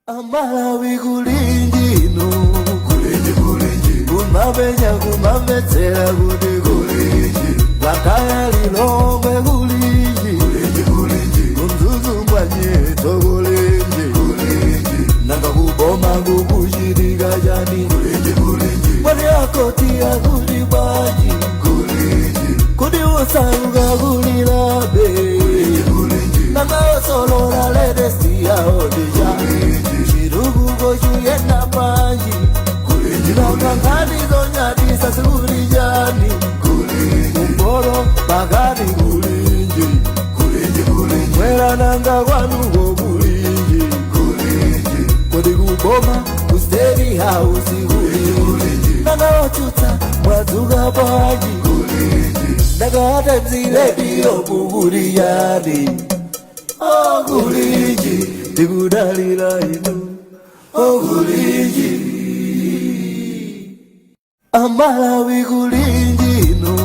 Amalawi kulinji inu, kulinji kulinji, kumapenya kumamvetsera kuti kulinji, Blantyre, Lilongwe kulinji, kulinji kulinji, kuMzuzu mbwanyeto kulinji, kulinji, nanga kuboma kukuchitika chani, kulinji kulinji, kwati akoti akuti bwanji, kulinji, kuti usauka kulilabe, kulinji kulinji, nanga osolola latest yaodija, chitukuko chuyenda bwanji, nanga nkhani zonyadisa zikuli chani, kumporo pakati kulinji, mwera nanga kwanuko kulinji, kodi kuboma ku State House kulinji, nanga otsutsa mwadzuka bwanji, nanga Times Radio kukuli chani, okulinji, tikudalira inu, okulinji. Amalawi kulinji inu,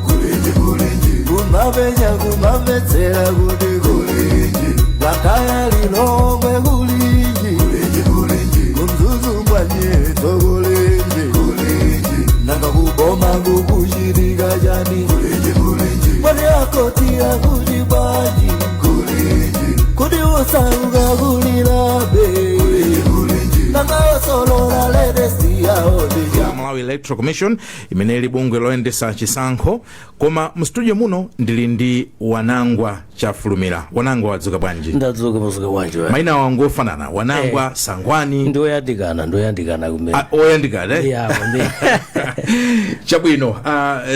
kulinji kulinji, kumapenya kumamvetsera kuti kulinji, Blantyre, Lilongwe kulinji, kulinji kulinji, kuMzuzu mbwanyeto kulinji, kulinji, nanga kuboma kukuchitika chani, kulinji kulinji, kwati akoti akuti bwanji, kulinji, kuti usauka kulilabe, kulinji kulinji, nanga osolola latest yaodija. Malawi Electoral Commission, imene ili bungwe loyendesa chisankho. Koma mstudio muno ndili ndi Wanangwa Chafulumira. Wanangwa, wadzuka bwanji? Ndadzuka, mwadzuka bwanji we? Maina wangu ofanana, Wanangwa, Sangwani. Ndoyandikana, ndoyandikana kumene. Ah, oyandikana, eh? Yapo ndi. Chabwino,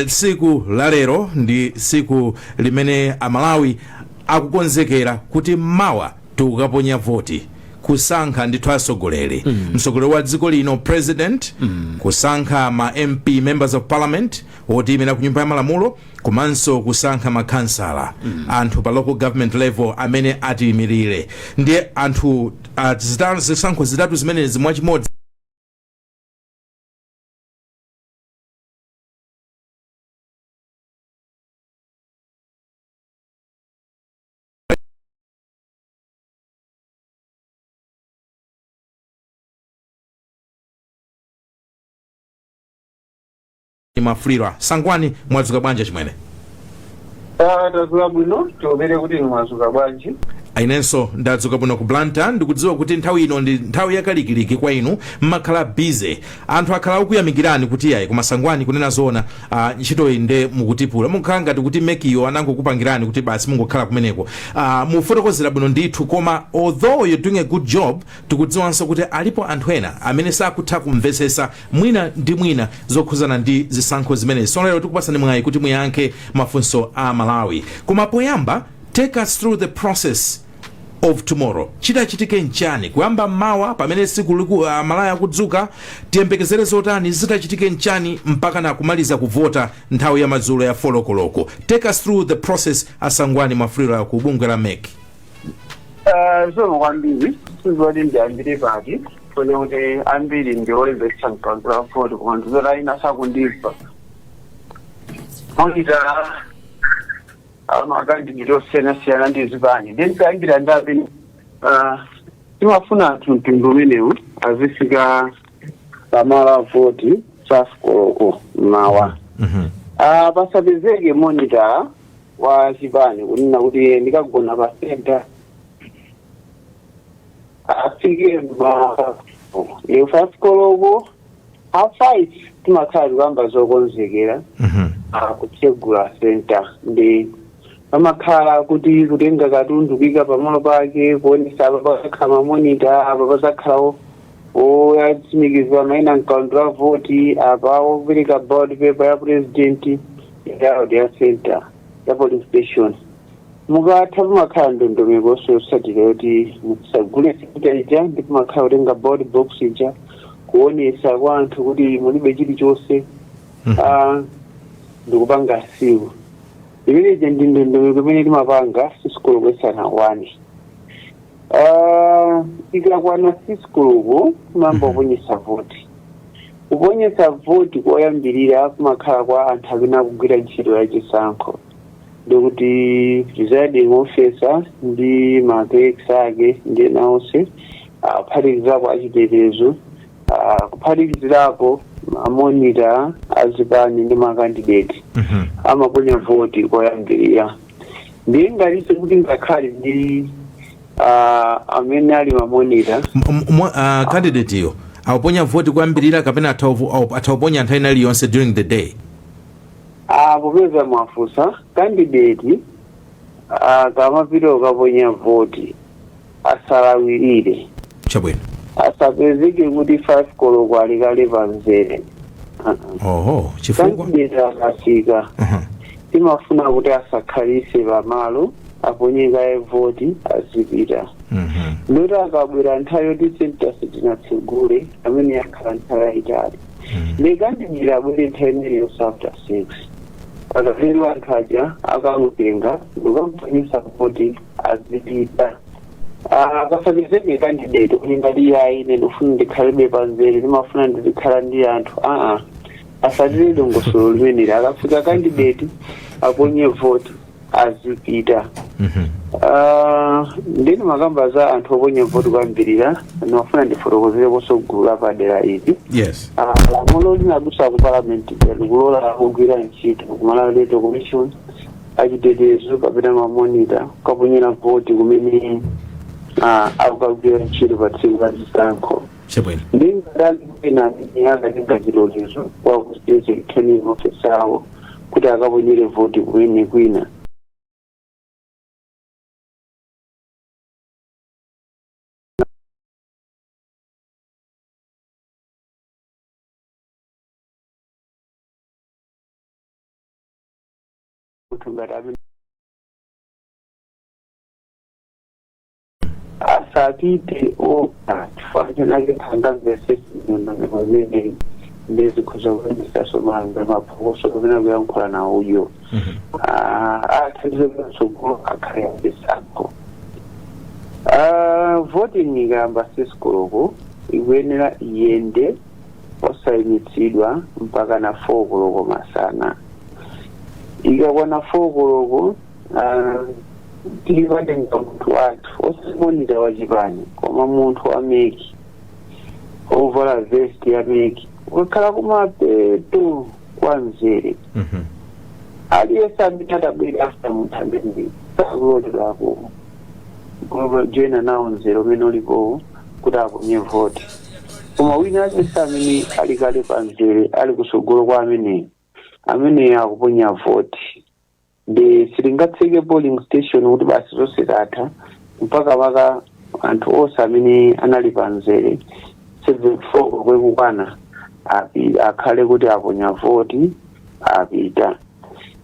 tsiku la lero ndi tsiku limene Amalawi akukonzekera kuti mawa tikukaponya voti, kusankha ndithu atsogoleri, mtsogoleri wa dziko lino, president, kusankha ma MP, members of parliament, wotiyimira ku Nyumba ya Malamulo, komanso kusankha makhansala, anthu pa local government level amene atiyimirire. Ndiye anthu zisankho zitatu zimenezi mwachimodzi. Mwafulirwa Sangwani, mwadzuka bwanji chimwene? Ah, tadzuka bwino, tiopere kuti inu mwadzuka bwanji? Inenso ndadzuka bwino ku Blantyre. Ndikudziwa kuti nthawi ino ndi nthawi yakalikiliki kwa inu, mmakhala busy. Anthu akhala akuyamikirani kuti yayi, koma Sangwani, kunena zoona, ntchito iyi nde mukutipula, mukhala ngati kuti MEC yo anangokupangirani kuti basi mungokhala kumeneko. Mufotokozera bwino ndithu, koma although you're doing a good job, tikudziwanso kuti alipo anthu ena amene sakutha kumvesesa mwina ndi mwina zokhuzana ndi zisankho zimenezi. So lero tikupasani mwayi kuti muyankhe mafunso a Malawi. Koma poyamba, take us through the process of tomorrow. Chitachitike nchani kuyamba mawa pamene siku liku Malawi akudzuka? Tiyembekezere zotani? Zitachitike nchani mpaka na kumaliza kuvota nthawi ya madzulo ya 4 koloko? Take us through the process, Asangwani Mwafulirwa ku bungwe la MEC. Ah, zikomo kwambiri. Sizoti ndiyambire pati kone kuti ambiri ndi olembetsa mkaundula voti, koma ndizoti ayina sakundimva. Monitor, makandidate osiyanasiyana ndi zipani, ndi ndikayambira ndi amene timafuna anthu mtundu umenewu azifika pamalo a voti 5 koloko mmawa. Pasapezeke monitor wa chipani kunena kuti ndikagona pa center. Afike ma iyo 5 koloko, 5:30 timakhala tikuyamba zokonzekera kutsegula center. Ndi pamakhala kuti kutenga katundu kuika pamalo pake, kuonesa apa pazakhala ma monitor, apa pazakhala oyatsimikiza maina mkaundula voti, apa opereka ballot paper ya president, ya center, ya polling station. Mukatha, pamakhala ndondomeko yotsatira yoti musagule center ija, ndi pamakhala kutenga ballot box ija, kuonesa kwa anthu kuti mulibe chilichonse, ndikupanga seal. Imeneja ndi ndondomeko imene timapanga 6 koloko isanakwane. Ikakwana 6 koloko timayamba kuponyesa voti. Kuponyesa voti koyambirira kumakhala kwa anthu amene akugwira ntchito ya chisankho, ndikuti presiding officer ndi ma clerks ake ndi ena onse. Kuphatikizirapo achitetezo, kuphatikizirapo mamonita azipani ndi makandidate amaponya voti koyambirira. Ndiye ngatinso kuti ngakhale ndi amene ali mamonita Candidate iyo akuponya voti kuyambirira kapena atha kuponya nthawi ina iliyonse during the day? Popeza mwafunsa, candidate akamapita kukaponya voti asalawirire. Asapezeke kuti 5 koloko ali kale pamzere. Uh-uh. Oho, chifukwa? Candidate akafika, timafuna kuti asakhalise pamalo, aponye kaye voti, azipita. Ndoti akabwera nthawi yoti center sitinatsegule, amene yakhala nthawi yayitali. Ndi candidate abwere nthawi imeneyo after 6, pakapero anthu aja akamutenga ndikukamuponyesa voti, azipita. Akasapezeke candidate kuti ngati yayi, ine ndikufuna ndikhalebe pamzere, ndimafuna ndizikhala ndi anthu. Aa, asatire dongosolo limeneli. Akafika candidate, aponye voti, azipita. Ndini makamba za anthu oponya voti kuyambirira, ndimafuna ndifotokozereponso gulu lapadera ili. Lamulo linadusa ku parliament likulola kugwira ntchito ku Malawi Electoral Commission, achitetezo kapena mamonita kukaponyera voti kumene akukagwira ntchito pa tsiku la zisankho. Ndi ngati kwina amene akatenga chilolezo kwa ku state returning officer awo kuti akaponyere voti kumene kwina munthu ngati amene asapite okha, chifukwa chenake angamvesese ndondomeko zimene ndizikhoza kuyambisaso manga maphokoso kapena kuyankhula nawo uyo. Athandize kutsogolo akhale azisankho. Voting ikayamba 6 koloko, ikuyenera iyende osayimitsidwa mpaka na 4 koloko masana. Ikakwana 4 koloko, tikatenga munthu wathu, osati monitor wachipani, koma munthu wa MEC ovala vest ya MEC, ukakhala kumapeto kwa mzere. Aliyense amene atabwera after munthu amene sakuloledwako joina nawo mzere umene ulipowo kuti aponye voti, koma wina aliyense amene ali kale pa mzere, ali kusogolo kwa ameneyo, ameneyo akuponya voti. Ndi sitingatseke polling station kuti basi zonse zatha mpaka maka anthu onse amene anali pa mzere 74 kwekukwana akhale kuti aponya voti, apita.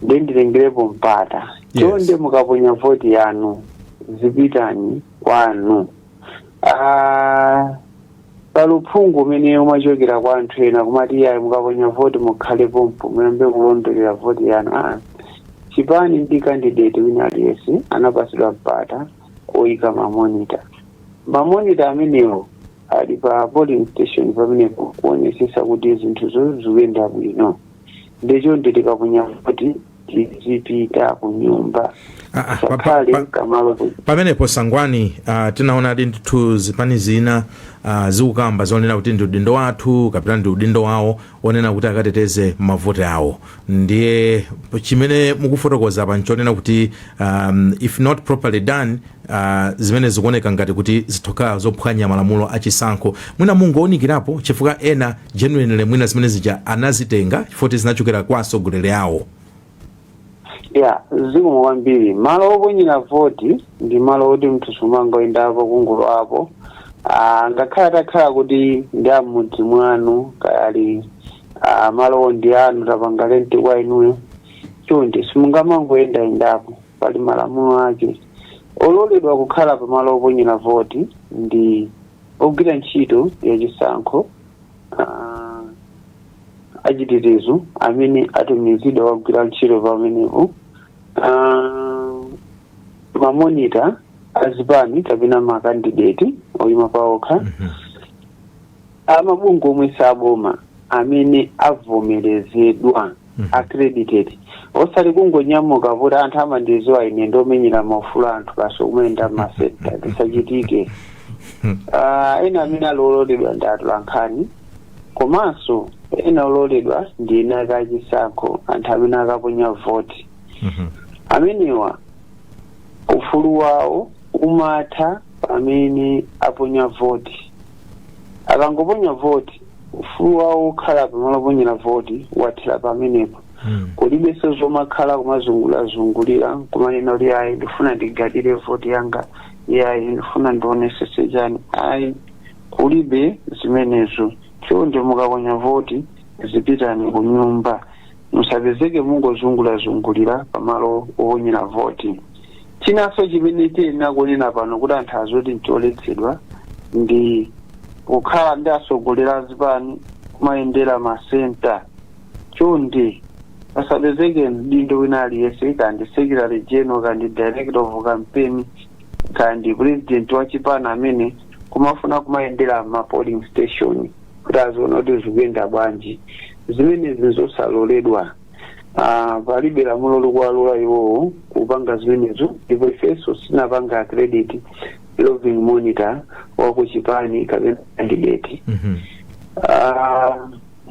Ndi nditengerepo mpata, chonde, mukaponya voti yanu zipitani kwanu. Paluphungu umene umachokera kwa anthu ena kumati yayi, mukaponya voti mukhale pompo, muyambe kulondolera voti yanu. Chipani ndi candidate wina aliyense anapasidwa mpata oyika mamonita. Mamonita amenewo ali pa polling station pamenepo kuonesesa kuti zinthuzo zikuyenda bwino. Ndicho tikaponya voti tizipita ku nyumba. Sakhale kamalo Pamenepo Sangwani, tinaona adi ndithu zipani zina zikukamba zonena kuti ndi udindo wathu kapena ndi udindo wawo onena kuti akateteze mavoti awo. Ndiye chimene mukufotokoza pa nchonena kuti if not properly done, zimene zikuoneka ngati kuti zitokhala zophwanya malamulo achisankho. Mwina mungowunikirapo, chifukwa ena genuinely mwina zimene zija anazitenga chifukwa zinachokera kwa atsogoleri awo. Ya, zikomo kwambiri. Malo oponyera voti ndi malo oti munthu sumangoyendapo kungolowapo. Ngakhale atakhala kuti ndi amudzi mwanu, kayali malowo ndi anu, tapanga rent kwa inuyo, chonde simungamangoyendayendapo. Pali malamulo ake. Ololedwa kukhala pamalo oponyera voti ndi ogwira ntchito yachisankho, achitetezo amene atumizidwa kugwira ntchito pamenepo, mamonita azipani kapena makandidate oyima paokha, amabungwe omwe saboma amene avomerezedwa, accredited, osati kungonyamuka kuti anthu amandiziwa ine ndomenyera maufulu anthu, basi kumayenda masenta. Tisachitike. Ena amene ali ololedwa ndi atolankhani, komanso ena ololedwa ndi ena akachisankho, anthu amene akaponya voti. Amenewa ufulu wawo umatha pamene aponya voti. Akangoponya voti, ufulu wawo ukhala pamalo oponyera voti wathera pamenepo. Kulibenso zomakhala kumazungulirazungulira kumanena kuti, "Ayi, ndifuna ndigadire voti yanga, yayi, ndifuna ndionesese chani." Ayi, kulibe zimenezo. Chonde, mukaponya voti zipitani ku nyumba, musapezeke mungozungurazungulira pamalo oponyera voti. Chinanso chimene tiyenera kunena pano kuti anthu azoti ncholetsedwa ndi kukhala ndi atsogoleri azipani kumayendera masenta. Chonde, pasapezeke mdindo wina aliyense, kandi secretary general, kandi director of campaign, kandi president wa chipani, amene kumafuna kumayendera ma polling station kuti aziona kuti zikuyenda bwanji. Zimenezi zosaloledwa. Palibe lamulo likuwalola iwowo kupanga zimenezo, ndipo ifenso sinapanga accredit roving monitor wakuchipani kapena candidate.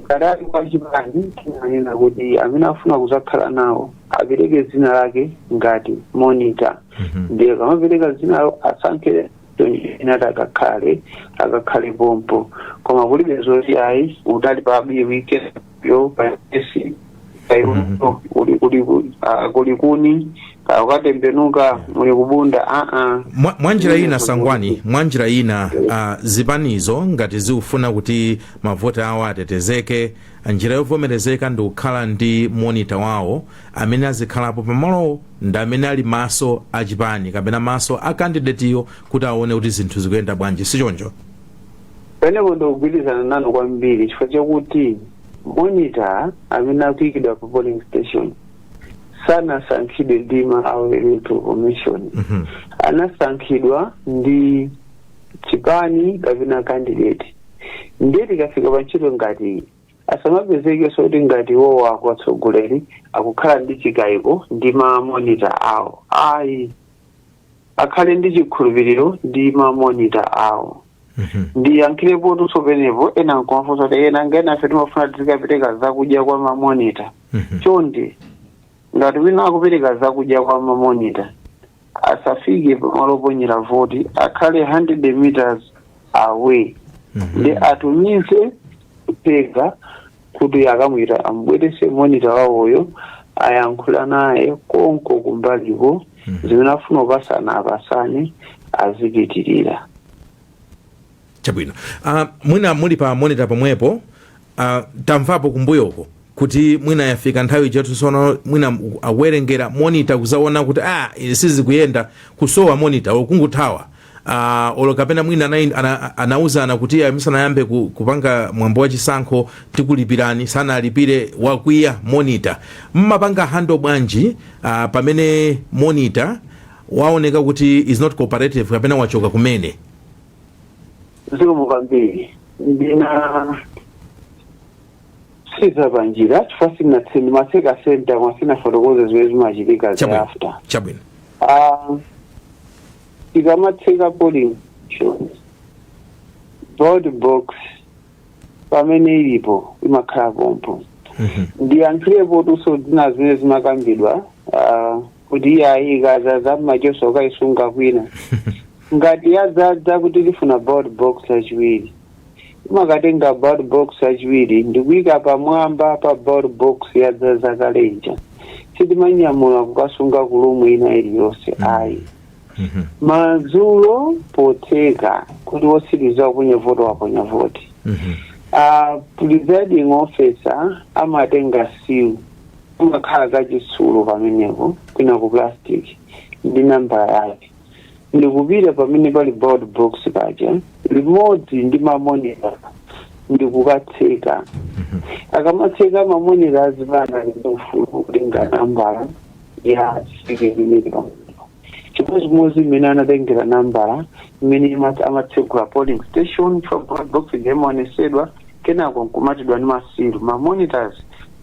Ngati kwa chipani, tinanena kuti amene afuna kuzakhala nawo apereke dzina lake ngati monitor. Ndiye kamapereka dzinalo, asankhe inati akakhale pompo, koma kulibe zoti, ayi, utali pa weekend yo paesi kuli kuni ukatembenuka muli kubunda, aa. Mwanjira ina, Sangwani, mwanjira ina, zipanizo ngati zikufuna kuti mavoti awo atetezeke, njira yovomerezeka ndi kukhala ndi monitor wawo amene azikhalapo pamalowo ndi amene ali maso achipani kapena maso a candidateyo kuti aone kuti zinthu zikuyenda bwanji, sichoncho? Penepo ndikugwirizana nanu kwambiri, chifukwa chakuti monitor amene akuyikidwa pa polling station sanasankhidwe ndi ma Electoral Commission. Anasankhidwa ndi chipani kapena candidate. Ndiye tikafika pa ntchito ngati asamapezekenso kuti ngati iwowo akuatsogoleri akukhala ndi chikayiko ndi ma monitor awo, ayi, akhale ndi chikhulupiriro ndi ma monitor awo. Ndiyankhirepo penepo, ena nkumafunsa kuti ena ngena afe timafuna tizikapereka zakudya kwa ma monitor. Chonde, ngati wina akupereka zakudya kwa ma monitor, asafike pamalo oponyera voti, akhale 100 meters away, ndi atumize kutenga kuti akamwita amubwerese monitor wawoyo, ayankhula naye konko kumbaliko, zimene afuna kupasana apasane, azipitirira. Chabwino. Mwina muli pa monitor pomwepo, tamvapo kumbuyoko kuti mwina yafika nthawi chatu sono mwina akuwerengera, monitor kuzaona kuti sizikuyenda, kusowa monitor okunguthawa, olo kapena mwina anauzana kuti ayi, musanayambe kupanga mwambo wa chisankho tikulipirani, sanalipire, wakwiya monitor. Mmapanga handle bwanji pamene monitor waoneka kuti is not cooperative kapena wachoka kumene? Zikomo kwambiri. Ndina siza panjira chifukwa sinatseni maseka center koma sinafotokoza zimene zimachitika Chabwino. thereafter. Chabwino. Tikamatseka polling station, ballot box pamene ilipo imakhala pompo. Ndiyankhilepo tunso zina zimene zimakambidwa, kuti iyayi, ikazaza mmachoso ukaisunga kwina. Ngati yadzadza kuti tifuna ballot box yachiwiri, imakatenga ballot box yachiwiri ndikuyika pamwamba pa ballot box yadzaza kaleja. Sitimanyamula kukasunga ku room ina iliyonse, ayi. Madzulo potseka kuti wotsiriza kuponya voto waponya voti, presiding officer amatenga seal, umakhala kachitsulo pamenepo kwina ku plastic, ndi nambala yake, ndikupita pamene pali ballot box paja limodzi ndi ma monitor ndikukatseka. Akamatseka, ma monitor azipana ndi ufulu kutenga nambala ya seal imene pamenepo, chimodzimodzi mmene anatengera nambala imene amatsegula polling station. For ballot box imaonesedwa, kenako nkumatidwa ndi ma seal. Ma monitors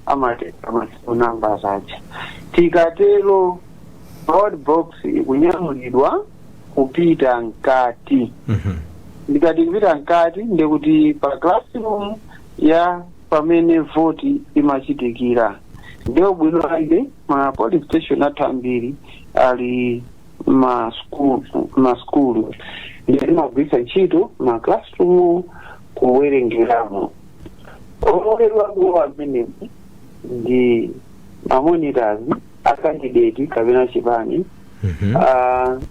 amatenga ma seal numbers aja. Tikatero, ballot box ikunyamulidwa kupita mkati. Ndikati kupita mkati, ndikuti pa classroom ya pamene voti imachitikira. Ndiyo bwino ake ma polling station athu ambiri ali maskulu, ndiye timagwiritsa ntchito ma classroom kuwerengeramo. Ololedwa kulowa amenepo ndi ma monitors a candidate kapena chipani,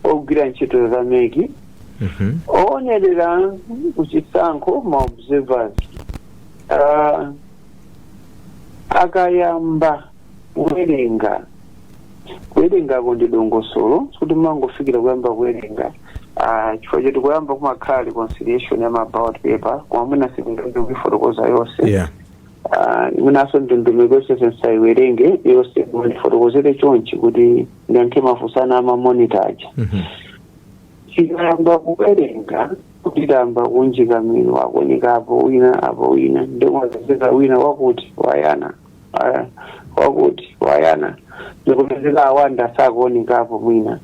ogwira ntchito za MEC, oonerera kuchisankho, ma observers. Akayamba kuwerenga, kuwerengako ndi dongosolo, sikuti mangofikira kuyamba kuwerenga, chifukwa choti kuyamba kumakhala reconciliation ya ma ballot paper, koma mwina sitingambe kuifotokoza yonse. Mwinaso ndondomeko yonse sindisayiwerenge yonse, koma ndifotokozere chonchi kuti ndiyankhe mafunso ama monitor aja. Tikayamba kuwerenga, kuti tamba kunjika mino, akuoneka apo wina, apo wina, ndikumapezeka wina wakuti wayana, wakuti wayana, ndikupezeka awanda sakuonekapo mwina,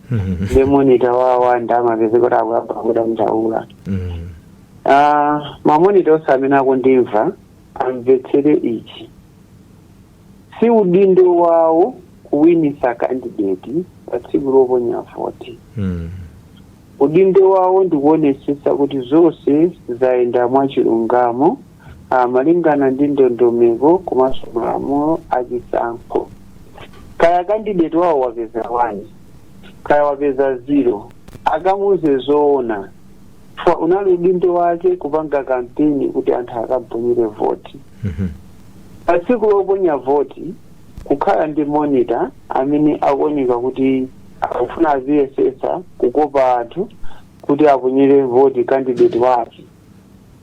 ndi monitor wa awanda amapezeka kuti akuyamba kudandaula. Ma monitor onse amene akundimva amvetsere ichi: si udindo wawo kuwinisa candidate pa tsiku loponya voti. Udindo wawo ndikuonesesa kuti zonse zayenda mwachilungamo, malingana ndi ndondomeko komanso malamulo achisankho. Kaya candidate wawo wapeza 1, kaya wapeza 0, akamuze zoona. Chifukwa unali udindo wake kupanga kampeni kuti anthu akaponyere voti. Pa tsiku loponya voti, kukhala ndi monitor amene akuoneka kuti akufuna aziyesesa kukopa anthu kuti aponyere voti candidate wake,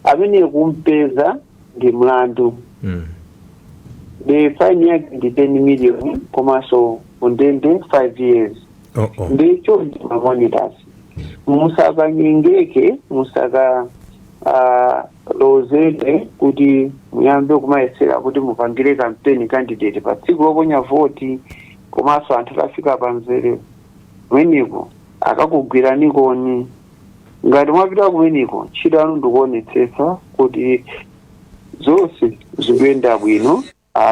amene kumpeza ndi mlandu. The fine yake ndi 10 million komanso kundende 5 years. Oh. Ndicho ndi ma monitors, musakanyengeke, musaka lozedwe kuti muyambe kumayesera kuti mupangire kampeni candidate pa tsiku loponya voti, komanso anthu atafika pamzere kumeneko akakugwiranikoni. Ngati mwapita kumeneko, ntchito yanu ndikuonetsetsa kuti zonse zikuyenda bwino,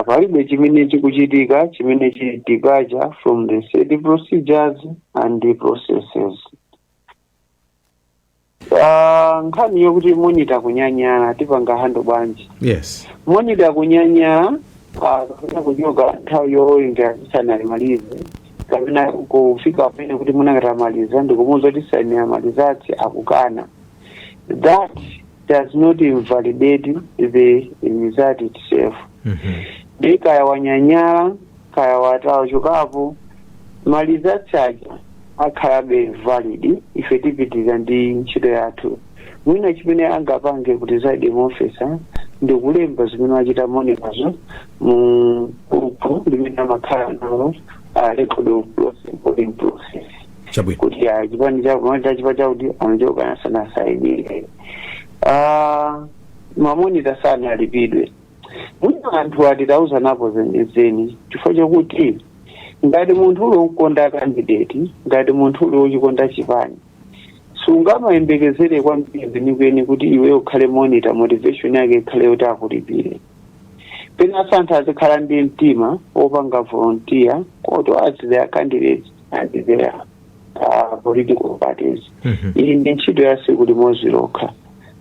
palibe chimene chikuchitika chimene chili departure from the set procedures and the processes. Nkhani yokuti monitor kunyanyala, tipanga handle bwanji? Monitor kunyanyala kapena kuchoka nthawi yowerenga tisanamalize, kapena kufika pamene kuti munakatamaliza ndikumuwuza kuti sanamalizatsi, akukana, that does not invalidate the result itself. Ndi kaya wanyanyala, kaya watawachokapo, ma results aja akhalabe valid. Ife tipitiriza ndi ntchito yathu. Mwina chimene angapange kuti presiding officer ndi kulemba zimene wachita monitorzo mu buku limene amakhala nalo, record of process, polling process, kuti chipani chakuti, chakuti amachoka sanasayinire. Ma monitor sanalipidwe. Mwina anthu atitauza napo zenizeni, chifukwa chokuti ngati munthu uli wokonda candidate, ngati munthu uli wochikonda chipani, sungamayembekezere kwambiri kwenikweni kuti iwe ukhale monitor, motivation yake ikhale kuti akulipire. Penanso anthu azikhala ndi mtima wopanga volunteer towards their candidates and their political parties. Iyi ndi ntchito ya tsiku limodzi lokha,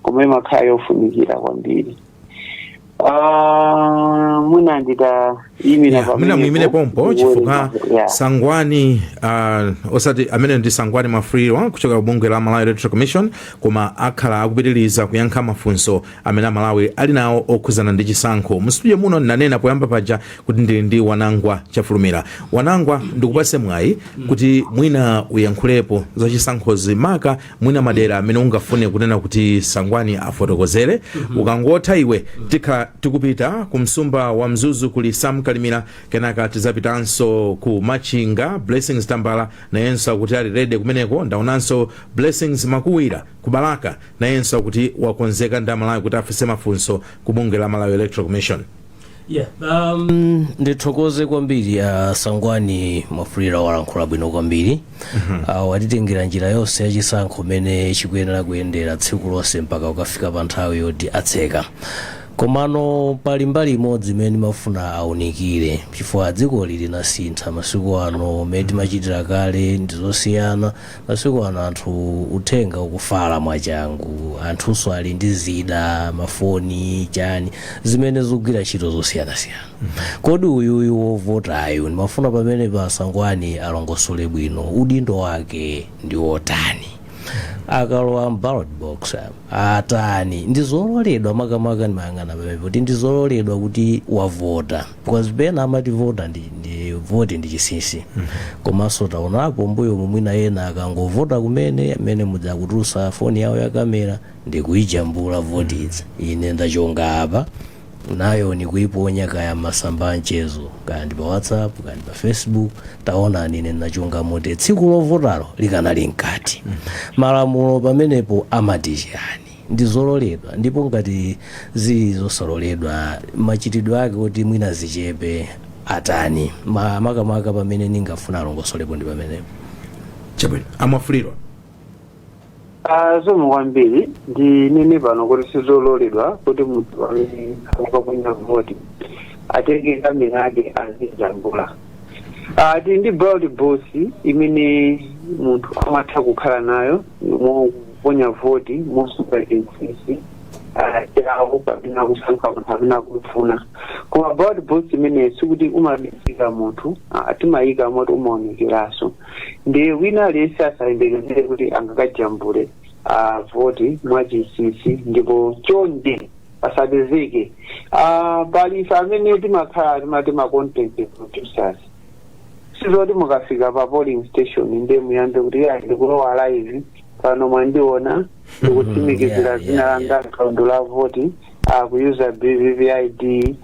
koma imakhala yofunikira kwambiri. Mwina nditayimira. Yeah, mwina muyimire pompo chifukwa Sangwani, osati amene ndi Sangwani Mwafulirwa kuchoka kubungwe la Malawi Electoral Commission, koma akhala akupitiriza kuyankha mafunso amene Amalawi ali nawo okhuzana ndi chisankho. Mu studio muno nanena poyamba paja kuti ndili ndi Wanangwa Chafulumira. Wanangwa, ndikupase mwayi kuti mwina uyankhulepo za chisankhozi, maka mwina madera amene ungafune kunena kuti Sangwani afotokozere. Ukangotha iwe, tikhala tikupita ku msumba wa Mzuzu, kuli Sam Kalimira, kenaka tizapitanso ku Machinga, Blessings Tambala nayenso akuti ali ready kumeneko. Ndaonanso Blessings Makuwira ku Balaka, nayenso akuti wakonzeka ndi Amalawi kuti afunse mafunso ku bungwe la Malawi Electoral Commission. Yeah, ndithokoze kwambiri Sangwani Mwafulira, walankhula bwino kwambiri. Watitengera njira yonse yachisankho mene chikuyenera kuyendera tsiku lonse mpaka ukafika pa nthawi yoti atseka. Komano pali mbali imodzi imene mafuna aunikire, chifukwa dziko lili linasintha masiku ano. Mmene timachitira kale ndi zosiyana. Masiku ano anthu uthenga ukufala mwachangu, anthunso ali ndi zida, mafoni, chani, zimene zikugwira ntchito zosiyanasiyana. Kodi uyuyu wovotayu, ndimafuna pamene pa Sangwani alongosole bwino, udindo wake ndi wotani? Akalowa ballot box atani? Ndi zololedwa? Makamaka ndimayang'ana pamene kuti ndi zololedwa kuti wavota, because pena amati vota ndi voti ndi chinsinsi. Komanso taonapo mbuyo mwina ena akangovota kumene amene mudzakutulutsa foni yawo ya kamera ndi kuyijambula voti idza, ine ndachonga apa nayo nikuiponya kaya masamba amchezo, kaya ndi pa WhatsApp, kaya ndi pa Facebook, taonani ine ndachonga mote tsiku lovotalo likanali mkati. Malamulo pamenepo amati chani? Ndi zololedwa? Ndipo ngati zili zosaloledwa, machitidwe ake kuti mwina zichepe atani? Makamaka pamene ningafuna alongosolepo ndi pamenepo. Chabwino, a Mwafulirwa. Zomwe kwambiri ndinene pano kuti sizololedwa kuti munthu amene akaponya voti atenge kamera ake azijambula. Tili ndi ballot box imene munthu amatha kukhala nayo moponya voti mosunga chinsinsi chawo kapena kusankha munthu amene akufuna. Koma ballot box imene sikuti umabisika munthu, timayika moti umaonekeranso. Ndi wina aliyense asayembekezere kuti angakajambule voti mwachinsinsi. Ndipo chonde pasapezeke, pali ife amene timakhala timati ma content producers. Sizoti mukafika pa polling station ndiye muyambe kuti, "Ya, ndikulowa live pano, mwandiona ndikutsimikizira zina langa kaundu la voti, kuyuza BVVID,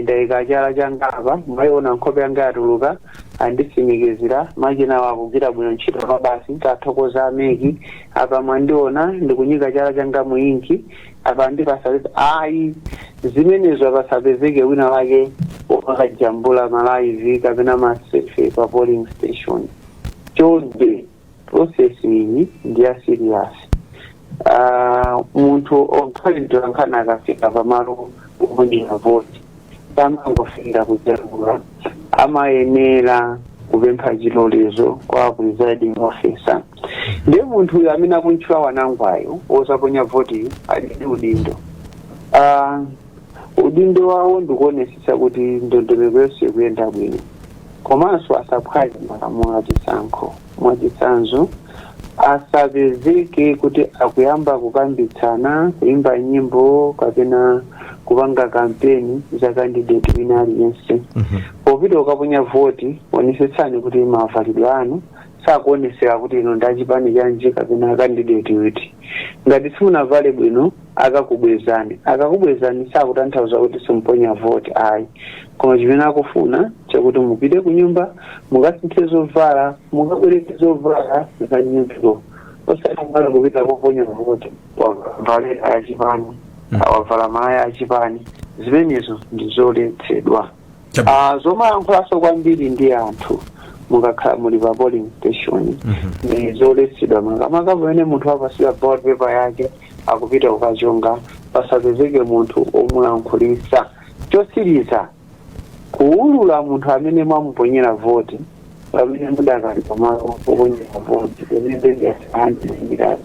ndayika chala changa apa, mwayiona nkhope yanga yatuluka, anditsimikizira, makina akugwira bwino ntchito pa basi, tathokoza a MEC. Apa mwandiona ndikunyika chala changa mu inki, apa ndipasapeza." Ayi, zimenezo apasapezeke wina wake wakajambula ma live kapena ma selfie pa polling station, chonde. Process iyi ndi ya serious. Munthu okhale mtolankhani akafika pamalo oponyera voti samangofikira kujambula, amayenera kupempha chilolezo kwa presiding officer. Ndiye munthu uyu amene akuntchula Wanangwayo wosaponya votiyo ali ndi udindo. Udindo wawo ndikuonesesa kuti ndondomeko yonse ikuyenda bwino, komanso asaphwanye malamulo achisankho. Mwachitsanzo, asapezeke kuti akuyamba kukambitsana, kuimba nyimbo kapena kupanga kampeni za candidate wina aliyense. Popita ukaponya voti, onesetsani kuti mavalidwe anu sakuonesera kuti ino ndachipani chanji kapena candidate uti. Ngati simunavale bwino, akakubwezani. Akakubwezani sakutanthauza kuti simuponya voti, ayi, koma chimene akufuna chakuti mupite ku nyumba mukasinthe zovala, mukabwereke zovala za nyumbiko, osati kumala kupita koponya voti wavalera achipani, wavala malaya achipani. Zimenezo ndi zoletsedwa. Zomayankhulanso kwambiri ndi anthu mukakhala muli pa polling station ndi zoletsedwa, makamaka pamene munthu apasidwa ballot paper yake akupita kukachonga, pasapezeke munthu omulankhulisa. Chosiriza, kuwulula munthu amene mwamuponyera voti pamene mudakali pamalo oponyera voti pamene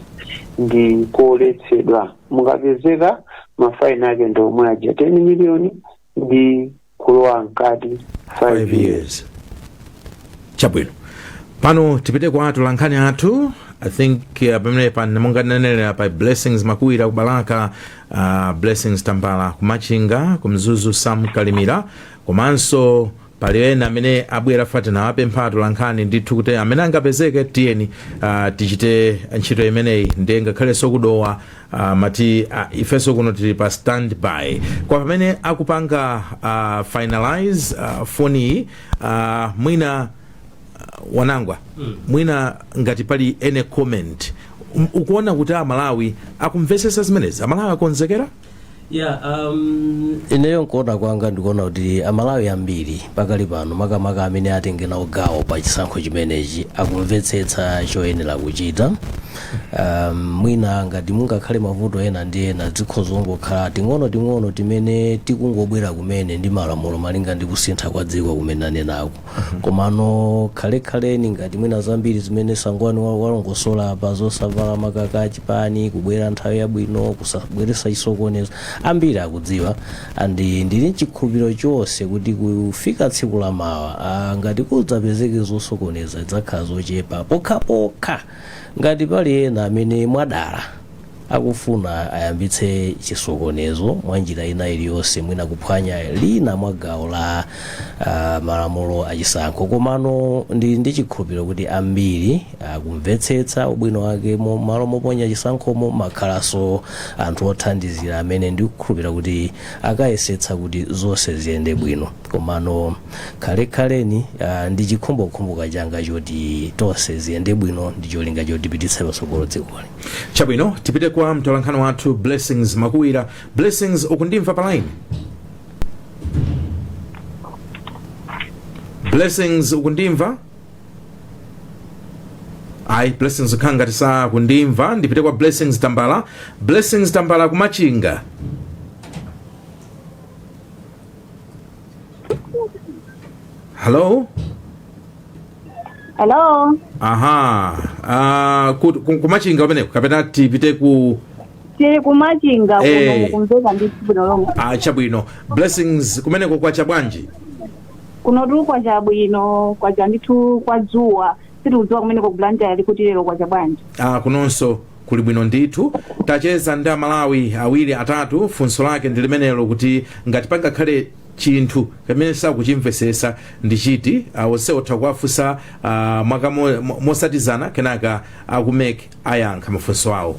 ndi koletsedwa. Mukapezeka, mafaini ake ndi omwe aja, 10 miliyoni ndi kulowa mkati 5 5 years. Years. Chabwino, pano tipite kwa atolankhani athu. I think pamene pa monga nanenera pa Blessings Makuwira kuBalaka, Blessings Tambala kuMachinga, kuMzuzu Sam Kalimira, komanso pali ena amene abwera fatina apempha atolankhani ndithu kuti amene angapezeke, tiyeni tichite ntchito imeneyi. Ndiye ngakhalenso kuDowa mati ifenso kuno tili pa standby kwa pamene akupanga finalize foniyi. Mwina Wanangwa, mwina ngati pali any comment, ukuona kuti Amalawi akumvesesa zimenezi? Amalawi akonzekera? Yeah, ineyo nkuona kwanga ndikuona kuti Amalawi ambiri pakali pano, makamaka amene atenge nawo gawo pa chisankho chimenechi, akumvetsetsa choyenera kuchita. Mwina ngati mungakhale mavuto ena ndi ena, zikhoza kungokhala ting'ono-ting'ono timene tikungobwera kumene ndi malamulo malinga ndi kusintha kwa dziko kumene anenako. Komano khalekhaleni ngati mwina zambiri zimene Sangwani walongosola apa, zosavala makaka achipani, kubwera nthawi yabwino, kusabweretsa chisokonezo, ambiri akudziwa. And ndili mchikhulupiriro chonse kuti kufika tsiku la mawa, ngati kudzapezeke zosokoneza, zidzakhala zochepa pokhapokha ngati pali ena amene mwadala akufuna ayambitse chisokonezo mwa njira ina iliyonse, mwina kuphwanya lina mwa gawo la malamulo achisankho. Komano ndili ndi chikhulupiriro kuti ambiri akumvetsetsa ubwino wake. Malo moponya chisankhomo makhalanso anthu othandizira amene ndikukhulupirira kuti akayesetsa kuti zonse ziyende bwino. Komano khalekhaleni, ndi chikhumbokhumbo changa choti tonse ziyende bwino ndi cholinga chotipititsa patsogolo dzikoli. Chabwino, tipite kwa mtolankhani wathu Blessings Makuwira. Blessings, ukundimva pa line? Blessings, ukundimva? Ayi, Blessings khala ngati sakundimva. Ndipite kwa Blessings Tambala. Blessings Tambala, kumachinga. Hello? Hello. Aha, kumachinga kumeneko kapena tipite ku Tili kumachinga kuno. Eh. Mukumveka ndithu bwino lomwe. Ah, chabwino. Blessings, kumeneko kwacha bwanji? Kuno tuli kwacha bwino, kwacha ndithu kwa dzuwa. Sitikudziwa kumeneko ku Blantyre kuti lero kwacha bwanji. Ah, kunonso kuli bwino ndithu. Tacheza ndi Amalawi awiri atatu, funso lake ndi limenelo kuti ngati pangakhale chinthu kamene sakuchimvesesa ndi chiti. Onse otha kuwafunsa mwaka mosatizana, kenaka aku MEC ayankha mafunso awo.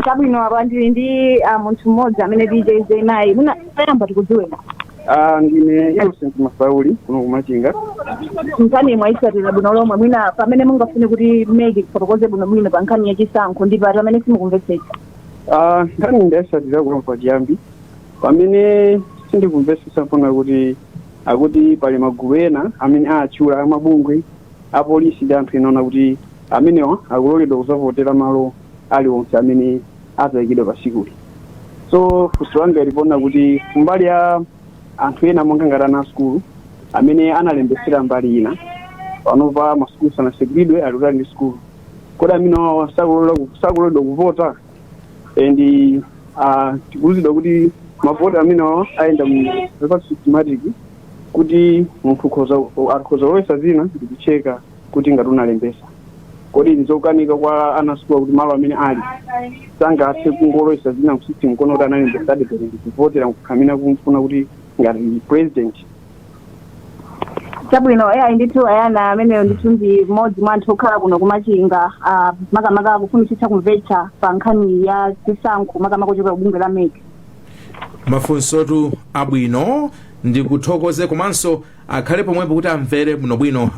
Chabwino, apa ndili ndi munthu mmodzi amene ticheze naye. Mwina tayamba tikudziwena. Ah, ndine Innocent Masauli kuno kumachinga. Nkhani mwayitsatira bwino lomwe? Mwina pamene mungafune kuti MEC kufotokoze bwino bwino pa nkhani yachisankho ndi pati amene simukumvetsetsa? Ah, nkhani ndayitsatira kuno chiyambi. Pamene sindikumvetsetsa mpona kuti akuti pali magulu ena amene atchula amabungwe apolisi ndi anthu ena kuti amenewa akuloledwa kuzavotera malo aliwonse amene adzayikidwa pa tsikuli. So funso langa lipona kuti kumbali ya anthu ena monga ngati ana asukulu amene analembesera mbali ina, panopa masukulu sanatsekulidwe, ali kutali ndi sukulu, kodi amene wawa sakuloledwa kuvota? And tikuwuzidwa kuti mavoti amene wawa ayenda mu reverse systematic, kuti munthu akhoza kulowesa zina ndikucheka kuti ngati unalembesa. Kodi ndizokanika kwa ana asukulu kuti malo amene ali sangathe kungolowesa zina mu system kono kuti analembesa adepere ndikuvotera amene kumfuna kuti ngati president? Chabwino, ayi ndithu ayana ameneyo ndithu ndi mmodzi mwa anthu okhala kuno kumachinga, makamaka akufunitsitsa kumvetsa pa nkhani ya zisankho, makamaka kuchokera ku bungwe la MEC. Mafunsotu abwino, ndikuthokoze, komanso akhale pomwepo kuti amvere bwinobwino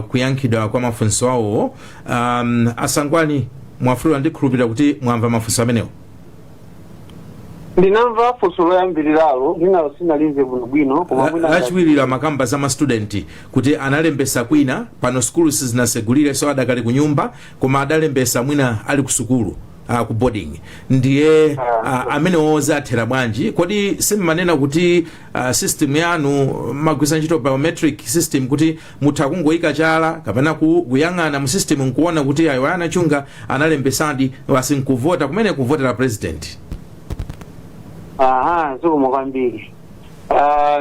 kuyankhidwa kwa mafunso awowo. Asangwani Mwafulirwa, ndikhulupirira kuti mwamva mafunso amenewo. Ndinamva funso loyambiriralo, linalo sinalimve bwinobwino, koma mwina Lachiwiri makamba za mastudenti kuti analembesa kwina, pano sukulu sizinasegulire, so adakali ku nyumba, koma adalembesa mwina ali ku sukulu, ku boarding, ndiye amenewo zathera bwanji? Kodi simmanena kuti system yanu magwisa ntchito biometric system, kuti mutha kungoyika chala kapena kuyang'ana mu system nkuona kuti ayo anachunga analembesadi, basi nkuvota kumene kuvotera president? Aha, zikomo kwambiri.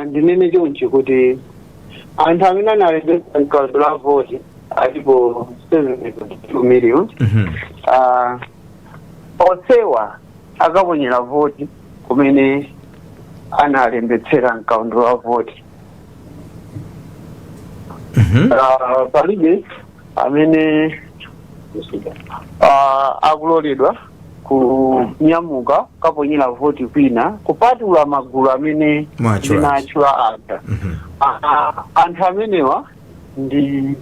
Ndinene chonchi kuti anthu amene analembesa mkaundula la voti alipo 7.2 million. Onsewa akaponyera voti kumene analembetsera mkaundula wa voti. Palibe amene akuloledwa kunyamuka kaponyera voti kwina kupatula magulu amene Mwatchula. ndinatchula aja. Anthu amenewa ndi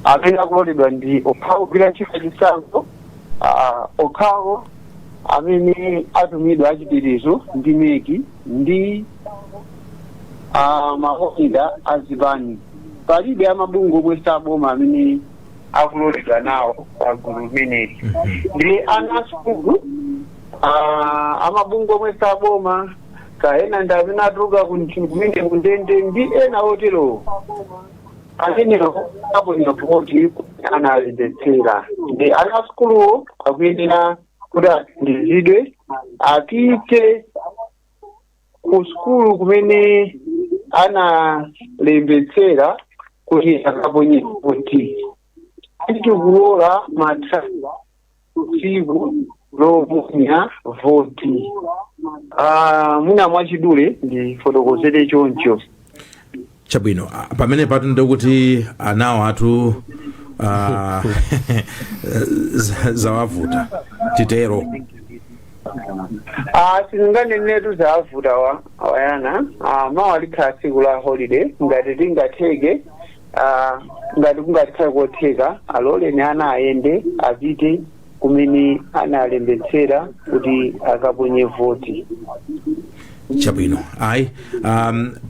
amene akuloledwa ndi okhawo ogwira ntchito chisankho, okhawo Amene atumidwa achitetezo ndi MEC ndi makomita azipani. Palibe amabungwe omwe saboma amene akuloledwa nawo pagulu limeneli. Ndi ana sukulu, amabungwe omwe saboma, kaena ndi amene atuluka kumene kundende ndi ena oterowo, amenewo aponya voti analembetsera. Ndi ana sukuluwo akuyenera kuti athandizidwe apite ku sukulu kumene analembetsera kuti akaponye voti. Tikulola matha tsiku loponya voti. Mwina mwachidule ndifotokozere choncho. Chabwino. Pamene patu ndikuti anawo atu zawavuta titero? Sizinganenetu zavuta wa wayana. Mawa likhala tsiku la holiday. Ngati tingatheke, ngati kungatheke kotheka, aloleni ana ayende apite kumene analembetsera kuti akaponye voti. Chabwino. Ayi,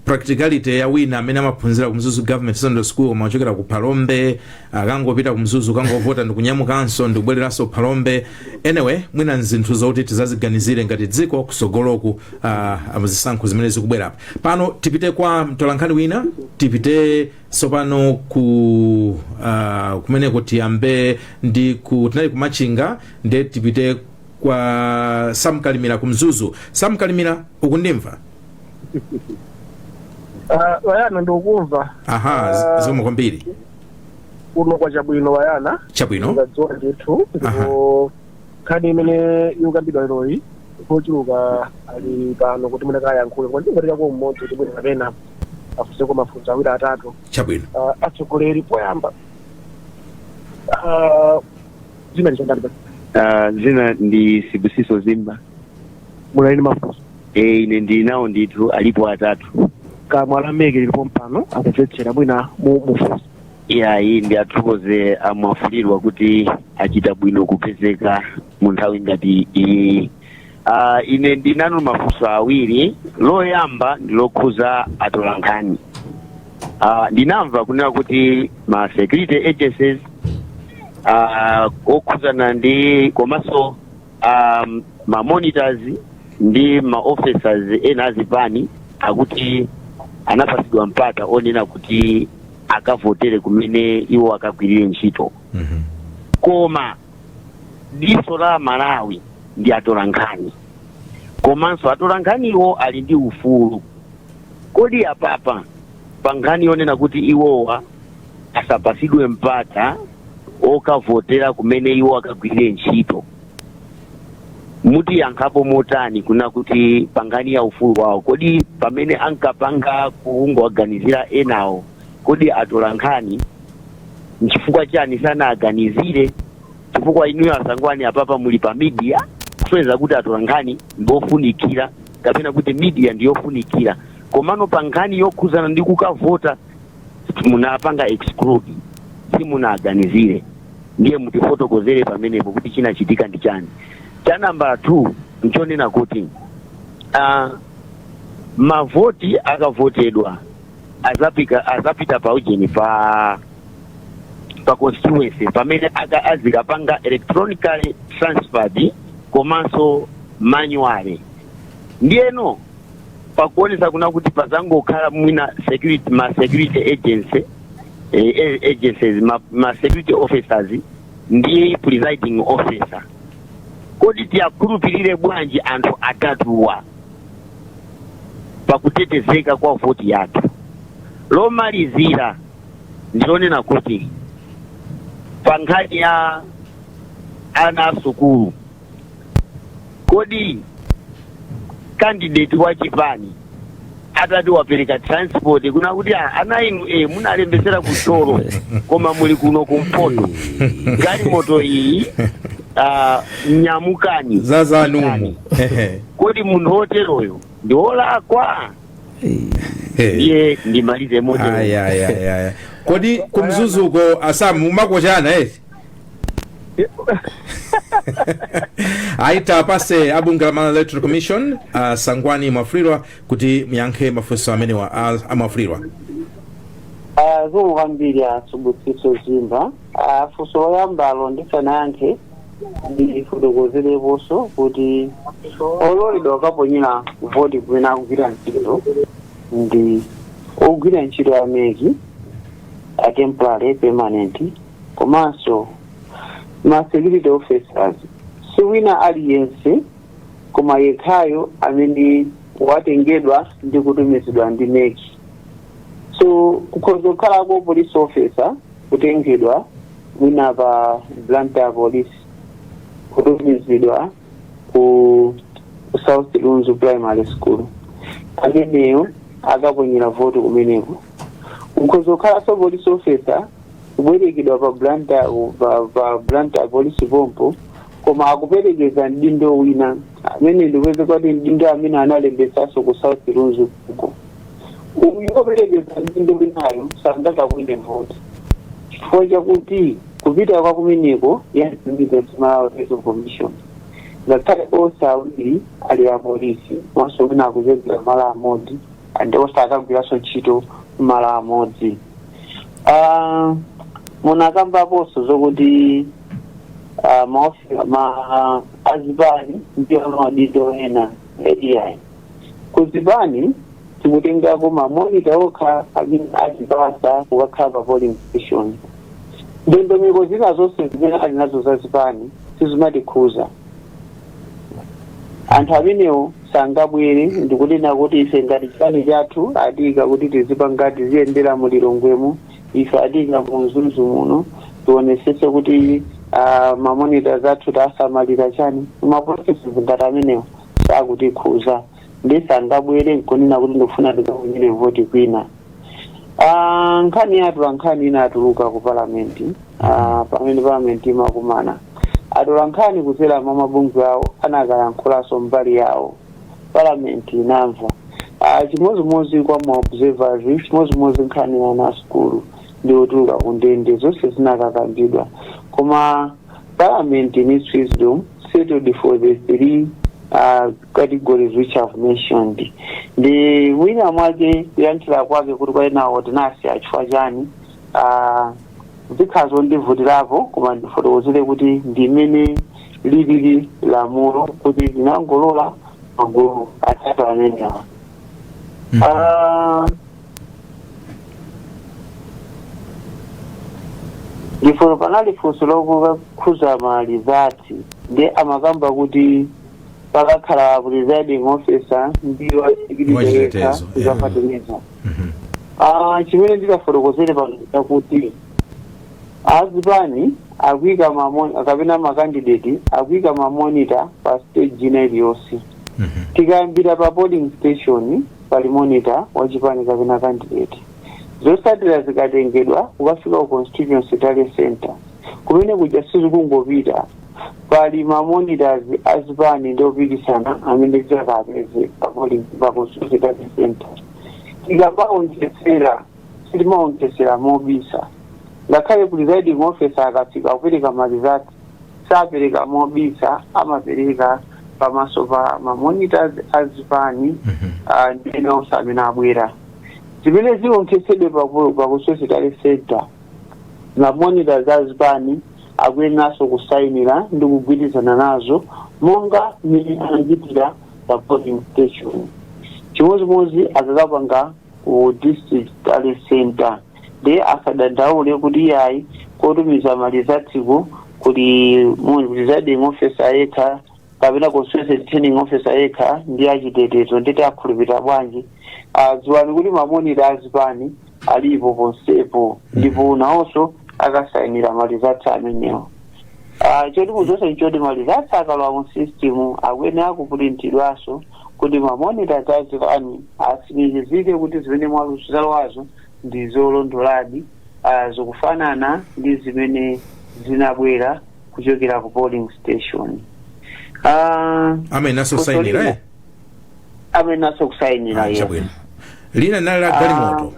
practicality ya wina amene amaphunzira ku Mzuzu Government Secondary School koma achokera ku Phalombe, akangopita ku Mzuzu kangovota ndikunyamukanso ndikubwereranso Phalombe. Anyway, mwina nzinthu zoti tizaziganizire ngati dziko kusogoloku, zisankho zimene zikubwerapa. Pano tipite kwa mtolankhani wina. Tipite tsopano ku kumeneko. Tiyambe ndi ku, tinali kumachinga, nde tipite kwa Sam Kalimira ku Mzuzu. Sam Kalimira, ukundimva? Wayana, ndikukumva. Aha. Zikomo kwambiri. Kuno kwa chabwino, Wayana. Chabwino. Ngadziwa ndithu. Ndipo nkhani imene ikukambidwa leroyi, kochuluka ali pano kuti mwina kayankhule, koma ndingotikako mmodzi kuti mwina kapena afunseko mafunso awiri atatu. Chabwino. Atsogoleri, poyamba, dzina lichandani? Zina ndi Sibusiso Zimba. Munali ndi mafunso? Ine ndili nawo ndithu, alipo atatu. Kamwa la MEC lilipo mpano, akumvetsera, mwina mufunsa. Iyayi, ndi athokoze amwafulirwa kuti achita bwino kupezeka mu nthawi ngati iyi. Ine ndinanu mafunso awiri. Loyamba ndi lokhuza atolankhani. Ndinamva kunena kuti ma security agencies okhuzana ndi komanso ma monitors ndi ma officers ena azipani akuti anapasidwa mpata onena kuti akavotere kumene iwo akagwirire ntchito. Koma diso la Malawi ndi atolankhani, komanso atolankhaniwo ali ndi ufulu. Kodi apapa pa nkhani yonena kuti iwowa asapasidwe mpata okavotera kumene iwo akagwirire ntchito, mutiyankhapo motani kuna kuti pa nkhani ya ufulu wawo, kodi pamene ankapanga kungowaganizira enawo, kodi atolankhani nchifukwa chani sanaganizire? Chifukwa inuyo asangwani apapa muli pa media, kusonyeza kuti atolankhani ndiofunikira kapena kuti media ndiyofunikira, komano pa nkhani yokhuzana ndi kukavota munapanga exclude, simunaganizire. Ndiye mutifotokozere pamenepo kuti chinachitika ndi chani. Cha nambala 2 nchonena kuti mavoti akavotedwa azapita pa ujeni, pa constituency pamene azikapanga electronically transferred komanso manually. Ndiyeno pakuonesa kuna kuti pazangokhala mwina security, ma security agency, agencies, ma security officers ndi presiding officer. Kodi tiyakhulupirire bwanji anthu atatuwa pakutetezeka kwa voti yathu? Lomalizira ndilonena kuti pa nkhani ya ana asukulu, kodi candidate wa chipani atati wapereka transport kuna kuti, "Ah, ana inu munalembesera kucholo koma muli kuno kumpoto, galimoto iyi, nyamukani." Zazanumu. Kodi munthu woteroyo ndi wolakwa? Ndiye ndimalize motero. Aya, aya, aya. Kodi kumzuzuko asamu mumakochana eti? Aita apase a bungwe la Malawi Electoral Commission, Sangwani Mwafulirwa, kuti muyankhe mafunso amenewa a Mwafulirwa. Zikomo kwambiri a Subusiso Zimba. Funso loyambalo ndisanayankhe ndifotokozereponso kuti ololedwa kukaponyera voti kumene akugwira ntchito ndi ogwira ntchito a MEC, a temporary, permanent, komanso ma security officers. Si wina aliyense koma yekhayo amene watengedwa ndi kutumizidwa ndi MEC. So kukhoza kukhalako police officer kutengedwa mwina pa Blantyre Police kutumizidwa ku South Lunzu Primary School, ameneyo akaponyera voti kumeneko. Kukhoza kukhalanso police officer kubwerekedwa pa Blantyre, pa Blantyre Police pompo, koma akuperekeza mdindo wina amene ndipeze kuti mdindo amene analembesanso ku South Lunzu kuko. Uyu operekeza mdindo winayo sangakaponye voti chifukwa chakuti kupita kwa kumeneko yatumiza Malawi Electoral Commission, ngakhale onse awiri ali apolisi, komanso wina akuchokera malo amodzi and onse akagwiranso ntchito malo amodzi. Munakambaponso zokuti ma azipani ndiyo madindo ena ai kuzipani tikutengako ma monitor okha amene azipasa kukakhala pa polling station. Ndondomeko zina zonse zimene ali nazo zazipani sizimatikhuza. Anthu amenewo sangabwere ndikunena kuti ife ngati chipani chathu atika kuti tizipanga, tiziyendera mu Lilongwemo, ife atika mu Mzuzu muno, tionesese kuti ma monitors athu tasamalira chani. Ma processes ngati amenewo sakutikhuza ndi sangabwere nkunena kuti ndikufuna ndikaponyere voti kwina. Nkhani yathu, nkhani ina atuluka ku palamenti, pamene palamenti imakumana, atola nkhani kudzera mwa mabungwe awo anakayankhulanso mbali yawo, palamenti inamva. Chimodzimodzi kwa ma observers, chimodzimodzi nkhani ya ana sukulu ndi otuluka ku ndende, zonse zinakakambidwa, koma parliament in its wisdom settled for the three categories which I've mentioned. Ndi mwina mwake kuyankhira kwake kuti kwaenawo tinasi achifukwa chani, zikhala zondivutirapo, koma ndifotokozere kuti ndimene lilili lamulo kuti linangolola magulu atatu amenewa. Ndipo panali funso lokukhuza ma results, ndi amakamba kuti pakakhala presiding officer ndi wa security yekha. Wachitetezo, yeah. Zafataniza. Chimene ndikafotokozere pano chakuti azipani akuyika kapena ma candidate akuyika ma monitor pa stage ina iliyonse. Tikayambira pa polling station, pali monitor wachipani kapena candidate. Zotsatira zikatengedwa kukafika ku constituency tally center, kumene kuja sizikungopita, pali ma monitors azipani ndi opikisana amene tidzakapeze pa polling, pa constituency tally center. Tikamaonjezera, sitimaonjezera mobisa. Ngakhale presiding officer akafika kupereka ma results, sapereka mobisa, amapereka pamaso pa ma monitors azipani ndi ena onse amene abwera. Zimene zionetsedwe pa constituency tally center, ma monitors azipani akuyeneranso kusayinira ndi kugwirizana nazo monga mmene anachitira pa polling station. Chimodzimodzi akakapanga ku district tally center. Ndi asadandaule kuti iyayi, kotumiza ma results ku kuli presiding officer yekha kapena constituency returning officer yekha ndi achitetezo, nditi akhulupirira bwanji? Dziwani kuti ma monitor azipani alipo ponsepo ndipo nawonso akasayinira ma results amenewo. Choti muzonse nchoti ma results akalowa mu system akuyenera kupurintidwanso kuti ma monitors azipani atsimikizike kuti zimene mwaluzalowazo ndi zolondoladi, zikufanana ndi zimene zinabwera kuchokera ku polling station. Amene kusayinira, eh? Amene kusayinira. Ah, yes. Chabwino. Lina nali la galimoto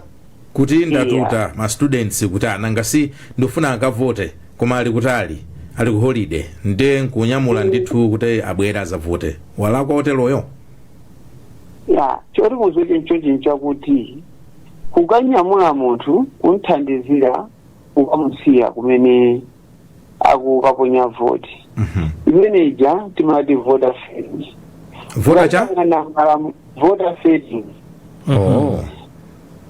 kuti ndatuta ma students kuti ananga si ndifuna akavote koma ali kutali. Ali ku holiday, nde nkunyamula ndithu kuti abwere azavote, walakwa oteroyo? Ya, choti muzoche nchochi nchakuti kukanyamula munthu kunthandizira kukamusiya kumene akukaponya voti, imene ija timati voter fading. Voter cha? Voter fading. Oh.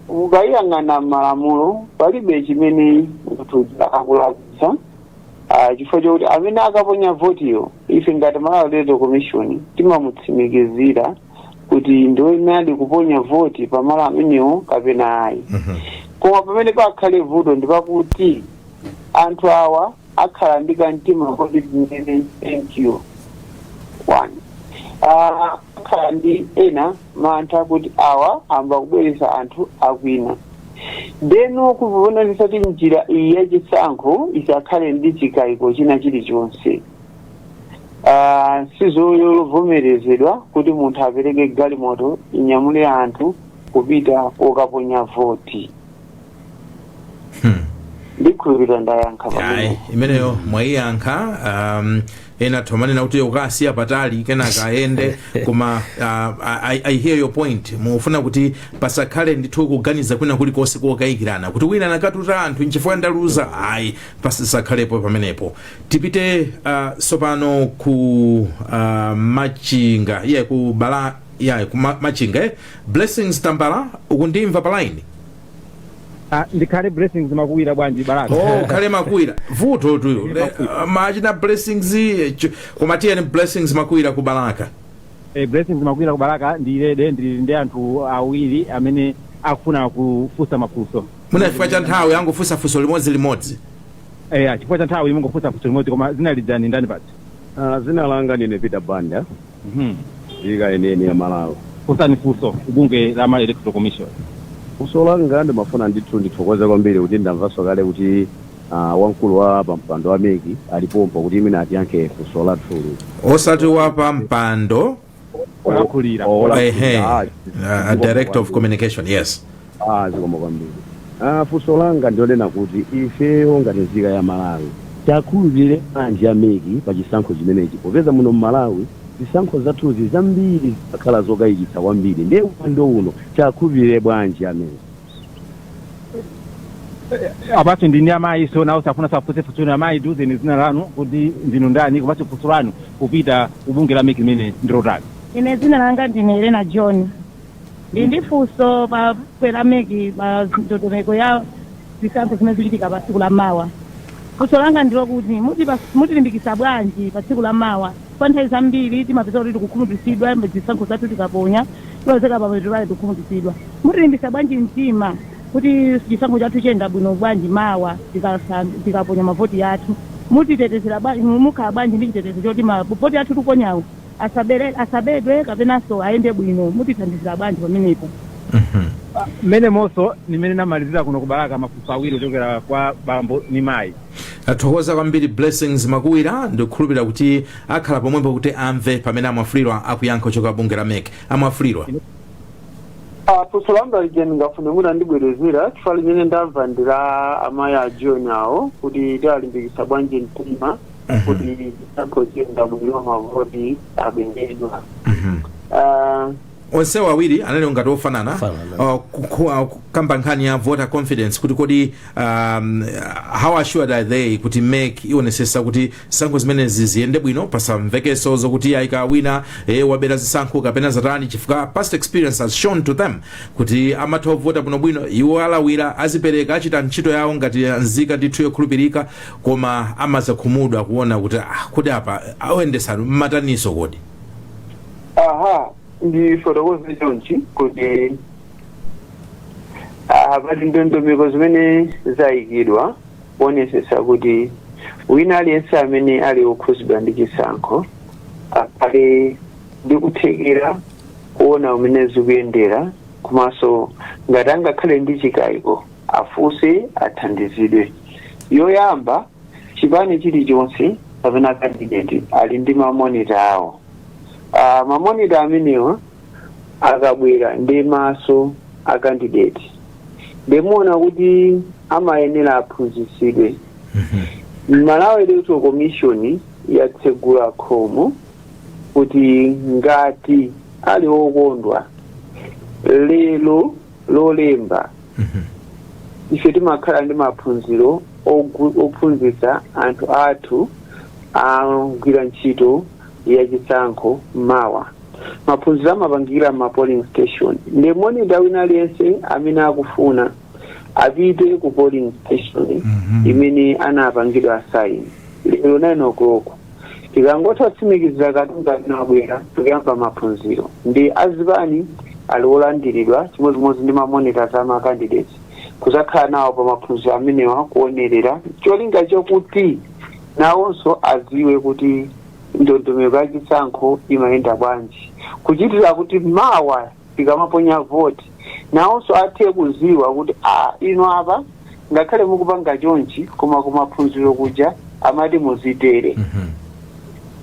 Ukayang'ana malamulo, palibe chimene munthu akulakwitsa, chifukwa chokuti amene akaponya votiyo, ife ngati Malawi Electoral Commission timamutsimikizira kuti ndiwo ali kuponya voti pamalo amenewo kapena ayi. Koma pamene pakhale vuto ndi pakuti anthu awa akhala ndi kamtima koti tinene thank you one, akhala ndi ena mantha kuti awa amba kubweresa anthu akwina. Ndeno kuonetsa kuti njira iyi yachisankho isakhale ndi chikayiko china chilichonse, sizovomerezedwa kuti munthu apereke galimoto inyamule anthu kupita kokaponya voti. Ndikhulupirira ndayankha. Ayi. Pamene Imeneyo mwayiyankha. Ena thomanena kuti ukasiya patali kenaka ayende, koma I hear your point. Mufuna kuti pasakhale ndithu kuganiza kwina kulikonse kokayikirana kuti wina nakatuta anthu nchifukwa ndaluza. Ayi, pasakhalepo pamenepo. Tipite sopano ku Machinga, iye ku bala ya ku Machinga, eh? Blessings Tambala, ukundimva pa line? Ah, ndikhale Blessings Makuwira bwanji, Baraka? Oh, khale Makuwira, vuto tuyo. Machina Blessings, koma tiyeni Blessings Makuwira ku Balaka. Blessings Makuwira ku Balaka. Ndilede ndili ndi anthu awiri amene akufuna kufunsa mafunso. Muna chifukwa cha nthawi angofunsa funso limodzi limodzi. Chifukwa cha nthawi mungofunsa funso limodzi, koma zina lidzani ndani pati? Zina langa ndine Peter Banda, ndika eneni ya Malawi. Funsani funso kubungwe la Malawi Electoral Commission. Funso langa, ndimafuna ndithu ndithokoze kwambiri kuti ndamvanso kale kuti wamkulu wa pampando wa MEC alipompo kuti imene atiyankhe funso lathuli. Osati wa pampando. Olankhulira. Ehe, director of communication, yes. Zikomo kwambiri. Funso langa ndionena kuti ifeyo ngati nzika ya Malawi takhulupirire bwanji a MEC pa chisankho chimenechi, popeza muno mmalawi zisankho zathuzi zambiri zimakhala zokayikitsa kwambiri? Ndiye ulendo uno takhulupirire bwanji a MEC? Apaso ndi amayi, so nawo safuna safunse funso. Amayi, tiuzeni zina lanu kuti ndinu ndani, komanso funso lanu kupita kubungwe la MEC limene ndilotani? Ine dzina langa ndine Elena John. Ndi ndi funso pa bungwe la MEC pa ndondomeko ya zisankho zimene zikuchitika pa tsiku la mawa. Funso langa ndilokuti mutilimbikitsa bwanji pa tsiku la mawa? Kwa nthawi zambiri timapeza kuti tikukhumudwitsidwa zisankho zathu tikaponya, timapezeka papeto pale tikukhumudwitsidwa. Mutilimbikitsa bwanji mtima kuti chisankho chathu chiyenda bwino bwanji mawa tikaponya mavoti athu? Mutitetezera bwanji? Mukhala bwanji ndi chitetezo choti mavoti athu tiponyawo asabedwe kapenanso ayende bwino? Mutithandizira bwanji pamenepo? Mmene monso nimene namalizira kuno kubalaka, mafunso awiri kuchokera kwa bambo ni mayi. Tathokoza kwambiri, Blessings Makuwira. Ndikukhulupirira kuti akhala pomwepo kuti amve pamene Amwafulirwa akuyankha kuchoka bungwe la MEC. Amwafulirwa. Funso langa lija ndingafune kuti andibwerezera, chifukwa limene ndamva ndi la amayi a John awo kuti tiwalimbikitsa bwanji mtima kuti chisankho chiyenda bwino, mavoti abengedwa. Onsewo awiri anali ngati ofanana. Ofanana. Kamba nkhani ya voter confidence, kuti kodi how assured are they kuti MEC ionesesa kuti zisankho zimenezi ziyende bwino, pasamvekenso zokuti ayika wina wabera zisankho kapena zatani, chifukwa past experience has shown to them kuti amatha kuvota bwinobwino, iwo alawira, azipereka, achita ntchito yawo ngati nzika ndithu yokhulupirika, koma amazakhumudwa kuona kuti ah, kuti apa awendesanu mmataniso kodi? Aha, ndifotokoze chonchi kuti pali ndondomeko zimene zayikidwa kuonesesa kuti wina aliyense amene ali wokhuzidwa ndi chisankho akhale ndi kuthekera kuona umene zikuyendera, komanso ngati angakhale ndi chikayiko afunse, athandizidwe. Yoyamba, chipani chilichonse kapena candidate ali ndi ma monitor awo. Ma monitor amenewa akabwera ndi maso a candidate, ndimuona kuti amayenera aphunzitsidwe. Malawi Electoral Commission yatsegula khomo kuti ngati ali okondwa, lero Lolemba ife timakhala ndi maphunziro ophunzitsa anthu athu agwira ntchito yachisankho mawa. Maphunziro amapangikira ma polling station, ndi monitor wina aliyense amene akufuna apite ku polling station imene anapangidwa assign lero 9 o'clock. Tikangotha kutsimikizira katundu amene abwera, tikuyamba maphunziro, ndi azipani ali olandiridwa chimodzimodzi ndi ma monitors ama candidates kuzakhala nawo pa maphunziro amenewa, kuonerera, cholinga chokuti nawonso adziwe kuti ndondomeko yachisankho imayenda bwanji, kuchitira kuti mawa tikamaponya voti nawonso athe kuziwa kuti a ino apa ngakhale mukupanga chonchi, koma kumaphunziro kuja amati muzitere.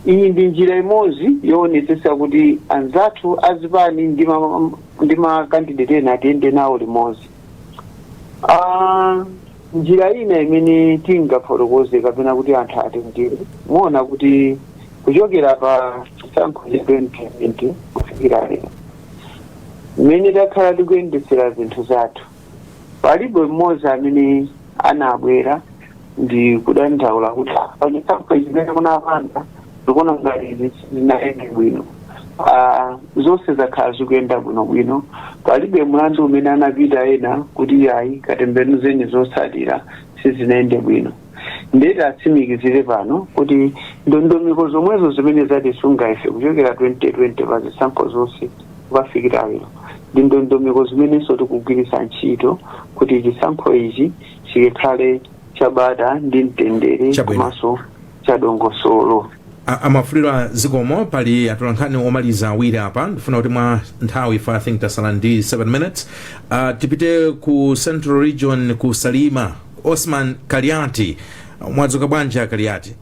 Iyi ndi njira imodzi yoonetsetsa kuti anzathu azipani ndi ma candidate ena atiyende nawo limodzi. Njira ina imene tingafotokoze kapena kuti anthu atengere, muona kuti kuchokera pa chisankho cha 2020 kufikira lero, mmene takhala tikuyendetsera zinthu zathu, palibe mmodzi amene anabwera ndi kudandaula kuti, "Ah, pa chisankho chimene munapanga ndikuona ngati izi sizinayende bwino." Zonse zakhala zikuyenda bwinobwino. Palibe mlandu umene anapita ena kuti ayi, katembenuzeni, zotsatira sizinayende bwino. Ndeti atsimikizire pano kuti ndondomeko zomwezo zimene zatisunga ife kuchokera 2020 pa zisankho zonse kukafikira lero ndi ndondomeko zimenenso tikugwiritsa ntchito kuti chisankho ichi chikhale chabata ndi mtendere komanso chadongosolo. A Mwafulirwa, zikomo. Pali atolankhani omaliza awiri apa. Ndifuna kuti mwa nthawi ife, I think tasala ndi 7 minutes, tipite ku Central Region, ku Salima. Osman Kaliati, mwadzuka bwanji a Kaliati?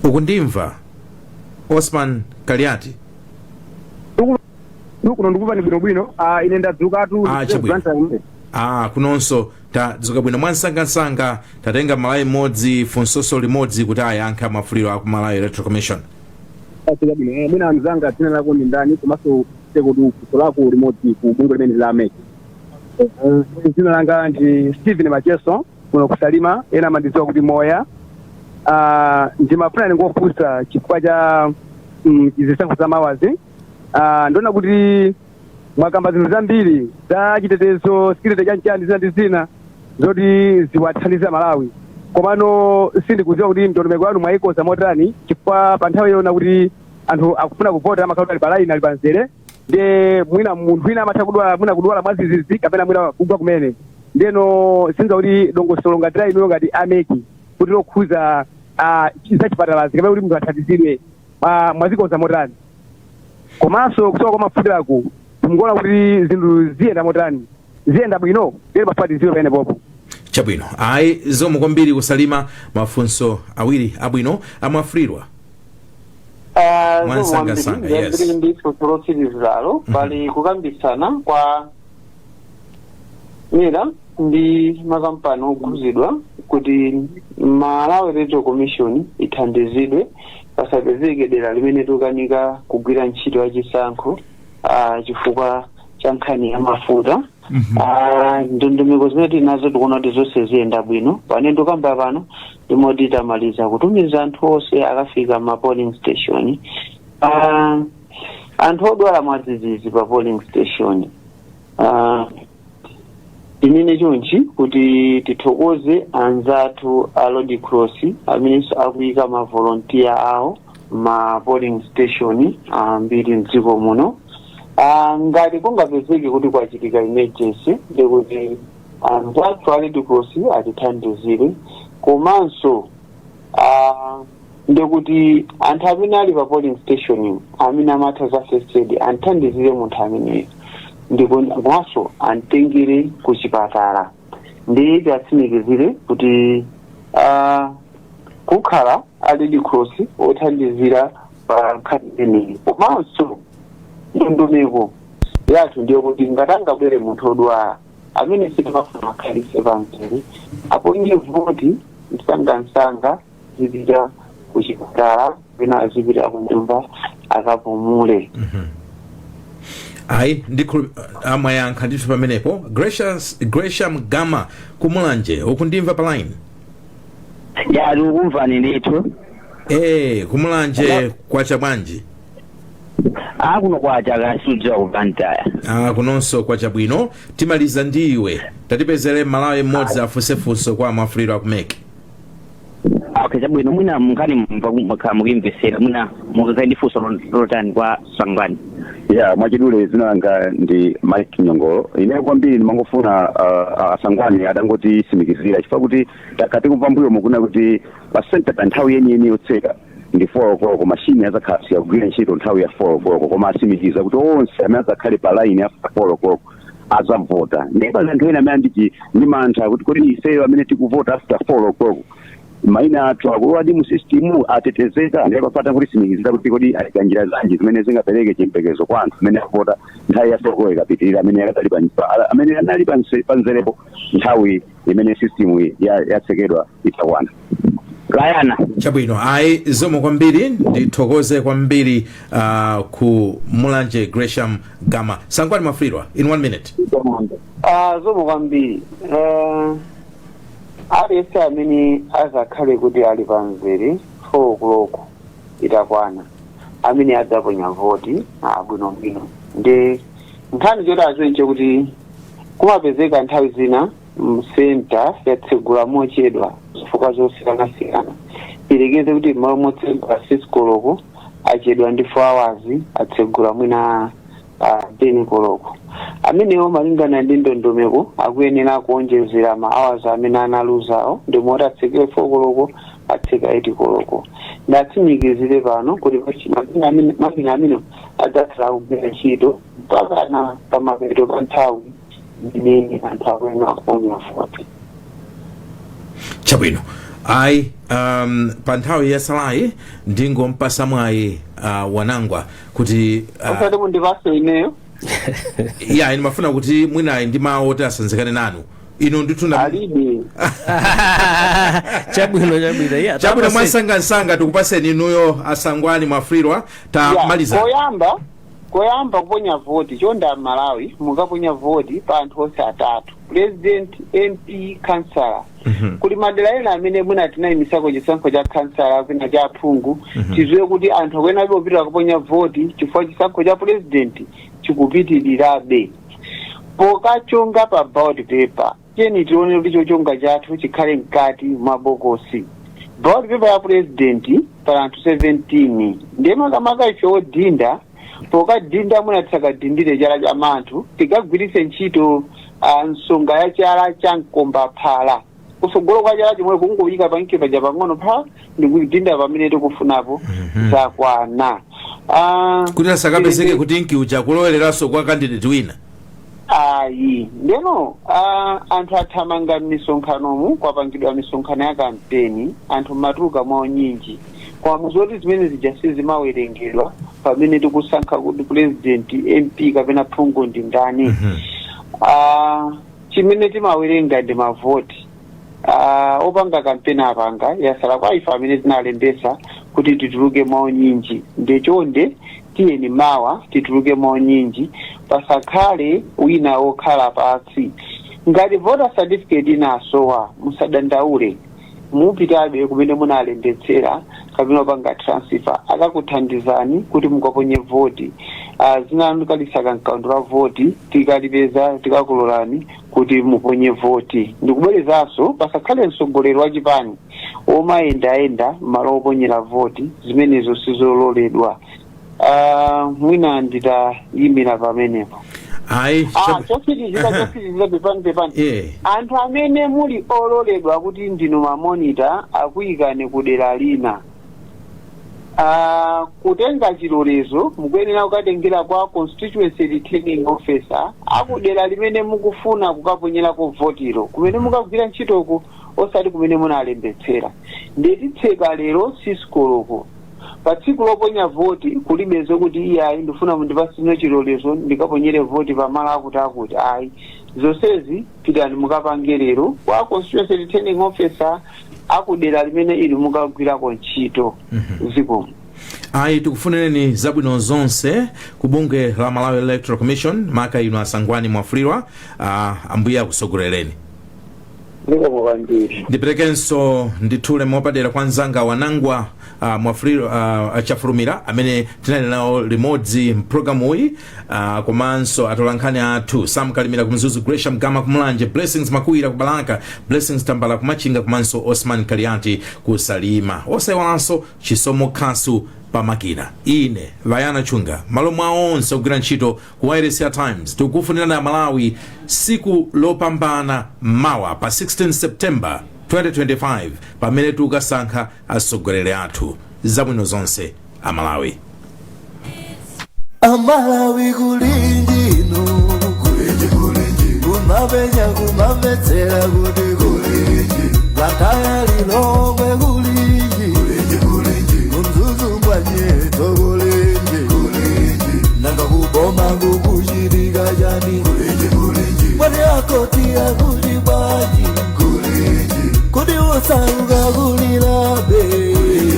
Ukundimva, Osman Kaliati? Kuno ndikuvani bwinobwino. Ine ndadzukatu. Ah, chabwino. Kunonso tadzuka bwino. Mwansangansanga, tatenga Malawi mmodzi, funsoso limodzi kuti ayankhe a Mwafulirwa aku Malawi Electoral Commission. Bwino. Mwina anzanga, dzina lako ndi ndani, komanso kuti funso lako limodzi ku bungwe limene la MEC? Dzina langa ndi Stephen Macheso, kuno kuSalima, ena amandidziwa kuti Moya. Ndimafuna ndingofunsa chifukwa cha zisankho za mawazi. Ndiona kuti mwakamba zinthu zambiri za chitetezo, security, chanchani, zina ndi zina zoti ziwathandize Malawi, komano sindikudziwa kuti ndondomeko yanu mwayikoza motani, chifukwa pa nthawi yona kuti anthu akufuna kuvota amakhala kuti ali pa line, ali pa mzere, ndiye mwina munthu wina amatha kudwala, mwina kudwala mwadzidzidzi kapena mwina kugwa kumene. Ndiyeno sindidziwa kuti dongosolo ngati la inuyo ngati a MEC kuti lokhuza zachipatalazi kapena kuti munthu athandizidwe, mwazikoza motani? Komanso kusowa kwa mafutaku, mukuona kuti zinthu ziyenda motani? Ziyenda bwino? Ndiye ndimafuna tidziwe pamenepopo. Chabwino, ayi, zikomo kwambiri kuSalima. Mafunso awiri abwino. A Mwafulirwa. Mwansangasanga, yes. Ndili ndi funso lotsiriziralo. Pali kukambitsana kwa MERA ndi makampani okhuzidwa kuti Malawi Electoral Commission ithandizidwe, pasapezeke dera limene tikukanika kugwira ntchito yachisankho chifukwa cha nkhani ya mafuta. Ndondomeko zimene tili nazo, tikuona kuti zonse ziyenda bwino. Pane ndikamba pano ndimoti tamaliza kutumiza anthu onse, akafika ma polling station. Anthu odwala mwadzidzidzi pa polling station, tinene chonchi kuti tithokoze anzathu a Red Cross amenenso akuyika ma volunteer awo ma polling station ambiri mdziko muno. Ngati kungapezeke kuti kwachitika emergency, ndikuti anzathu a Red Cross atithandizire. Komanso ndikuti anthu amene ali pa polling station amene amatha za first aid anthandizire munthu ameneyo, komanso amtengere ku chipatala. Ndi tiatsimikizire kuti kukhala a Red Cross othandizira pa nkhani imeneyi. Komanso ndondomeko yathu ndiyo kuti ngati angabwere munthu odwala Amene sitimafuna akhalise pamzere, aponye voti msangamsanga, zipita kuchipatala kapena azipita kunyumba akapumule. Ayi, mwayankha ndithu pamenepo. Gracious Gresham Gama kumulanje, ukundimva pa line? Ya, ndikukumvani ndithu. Kumulanje kwacha bwanji? A, kuno kwacha kasudziwa kupantaya. Ah, kunonso kwacha bwino. Timaliza ndi iwe, tatipezere Malawi mmodzi afunsefunso kwa Mwafuliro aku MEC. Okay, chabwino. Mwina munkhani mukhala mukuyimvesera, mwina mukakhale ndi funso lotani kwa Sangwani? Ya, mwachidule, dzina langa ndi Mike Nyongolo. Ine kwambiri ndimangofuna Asangwani adangotisimikizira, chifukwa kuti takati kumva mbuyo mukuna kuti pa center pa nthawi yeniyeni yotseka ndi 4 o'clock, mashini azakhala siyakugwira ntchito nthawi ya 4 o'clock, koma asimikiza kuti onse amene azakhale pa line ya 4 o'clock azavota. Ndiye pali anthu ena amene andichi ndi mantha kuti kodi ifeyo amene tikuvota after 4 o'clock, maina athu akulowa mu system, atetezeka? Ndiye pafata kutisimikizira kuti kodi ayika njira zanji zimene zingapereke chiyembekezo kwa anthu amene avota nthawi ya 4 ikapitirira, amene akadali amene anali panzerepo nthawi imene system yatsekedwa itakwana. Layana. Chabwino, ayi, zikomo kwambiri. Ndithokoze kwambiri ku Mulanje, Gresham Gama. Sangwani Mwafulirwa, in one minute. Ah, zikomo kwambiri. Aliyense amene azakhale kuti ali pamzere 4 o'clock itakwana, amene adzaponya voti bwinobwino. Ndi nkhani choti aziwe kuti kumapezeka nthawi zina m'center yatsegula mochedwa zifukwa zosiyanasiyana. Ilekeze kuti malo motsegula 6 koloko achedwa ndi 4 hours, atsegula mwina 10 koloko. Amenewo malingana ndi ndondomeko akuyenera kuonjezera ma hours amene analuzawo, ndi moti atsekere 4 koloko atseka 8 koloko. Ndatsimikizire pano kuti makina amene adzakhala akugwira ntchito mpakana pamapeto pa nthawi imene anthu akuyenera kuponya voti. Chabwino, ayi, pa nthawi yasalayi ndingompasa mwayi Wanangwa kuti Osati mundipase ineyo? Ya, ine mafuna kuti mwinayi ndi mawu oti asanzikane nanu inu ndithu Alibe. Chabwino, chabwino, yeah. Chabwino. Tapase. Mwansangansanga tikupaseni inuyo, Asangwani Mwafulirwa, tamaliza. Koyamba kuponya voti, chonde Malawi, mukaponya voti pa anthu onse atatu, president, MP, kansala. Kuli madera ena amene mwina tinayimisako chisankho cha kansala kapena cha aphungu. Tiziwe kuti anthu akuyenabe kupita kuponya voti chifukwa chisankho cha president chikupitirirabe. Pokachonga pa ballot paper, tiyeni tione kuti chochonga chathu chikhale mkati mwa bokosi. Ballot paper ya president pali anthu 17. Ndiye makamaka ife odinda, pokadinda mwina tisakadindire chala cha manthu, tikagwiritse ntchito nsonga ya chala cha mkomba phala, kusogolo kwa chala chomwe kungoyika panke paja pang'ono phala ndikudinda pamene tikufunapo, zakwana. Kuti asakapezeke kuti inki uja kulowereranso kwa candidate wina. Ayi, ndeno anthu athamanga m'misonkhanomu, kwapangidwa misonkhano ya kampeni, anthu mmatuluka mwawo nyinji, koma muzoti zimene zija sizimawerengedwa pamene tikusankha kuti president, MP kapena phungu ndi ndani. Chimene timawerenga ndi mavoti. Opanga kampeni apanga, yasala kwa ife amene tinalembesa kuti tituluke mwawo nyinji. Ndechonde tiyeni mawa tituluke mwawo nyinji, pasakhale wina wokhala pansi. Ngati voter certificate inasowa, musadandaule, mupitabe kumene munalembetsera kapena kupanga transfer, akakuthandizani kuti mukaponye voti. Zina lanu kalisaka mkaundula la voti, tikalipeza tikakulolani kuti muponye voti. Ndikubwerezanso, pasakhale mtsogoleri wa chipani omayendayenda malo oponyera voti, zimenezo sizololedwa. Mwina nditayimira pamenepo. Ayi. Chotsirizira, chotsirizira, pepani, pepani. Anthu amene muli ololedwa kuti ndinu ma monitor, akuyikani kudera lina, kutenga chilolezo mukuyenera kukatengera kwa constituency returning officer akudera limene mukufuna kukaponyerako votilo, kumene mukagwira ntchitoko, osati kumene munalembetsera. Ndetitseka lero 6 koloko. Pa tsiku loponya voti kulibe zokuti iyayi, ndifuna mundipasino chilolezo ndikaponyere voti pamalo akuti akuti, ayi. Zonsezi pitani mukapange lero kwa constituency returning officer akudera limene inu mukagwirako ntchito. Zikomo. Ayi, tikufunireni zabwino zonse ku bungwe la Malawi Electoral Commission, maka inu Asangwani Mwafulirwa. Ambuye akusogolereni. Zikomo kwambiri. Ndiperekenso ndithule mwapadera kwa mzanga Wanangwa Mwafulirwa, Chafulumira, amene tinali nawo limodzi mpulogalamuyi, komanso atolankhani athu Sam Kalimira kumzuzu, Gresham Gama kumulanje, Blessings Makuwira ku Balaka, Blessings Tambala kumachinga, komanso Osman Kaliati ku Salima, osayiwalanso Chisomo Khasu pamakina. Ine Vayana Chunga, malo mwa onse ogwira ntchito ku Wireless ya Times, tikukufunirani Malawi siku lopambana mawa pa 16 September 2025, pamene tikukasankha atsogoleri athu. Zabwino zonse, Amalawi. Amalawi, kulinji inu, kulinji, kulinji, kumapenya kumamvetsera kuti kulinji, Blantyre, Lilongwe, kulinji, kulinji, kulinji, kumzuzu mwanyeto, kulinji, kulinji, nanga kuboma kukuchitika chani? Kulinji, kulinji, mwati akoti akuti bwanji? Kulinji, kuti usauka kulilabe?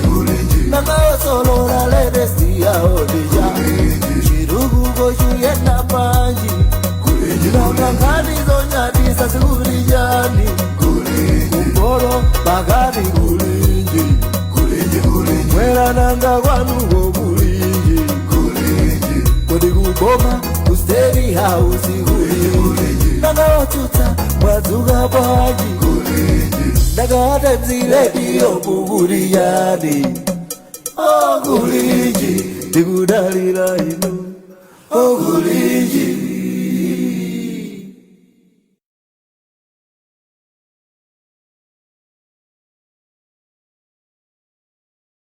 Kulinji, nanga osolola latest yawo ndija chirukuko chuyenda panji? Nanga nkhani zonyadisa zikuli chani? Kumporo pakati, kulinji, mwera nanga kwanuko, kulinji, kodi kuboma ku State House, kulinji, nanga otsutsa mwadzuka bwanji? Nanga Times Radio mukuli yani? Okulinji, tikudalira inu, okulinji.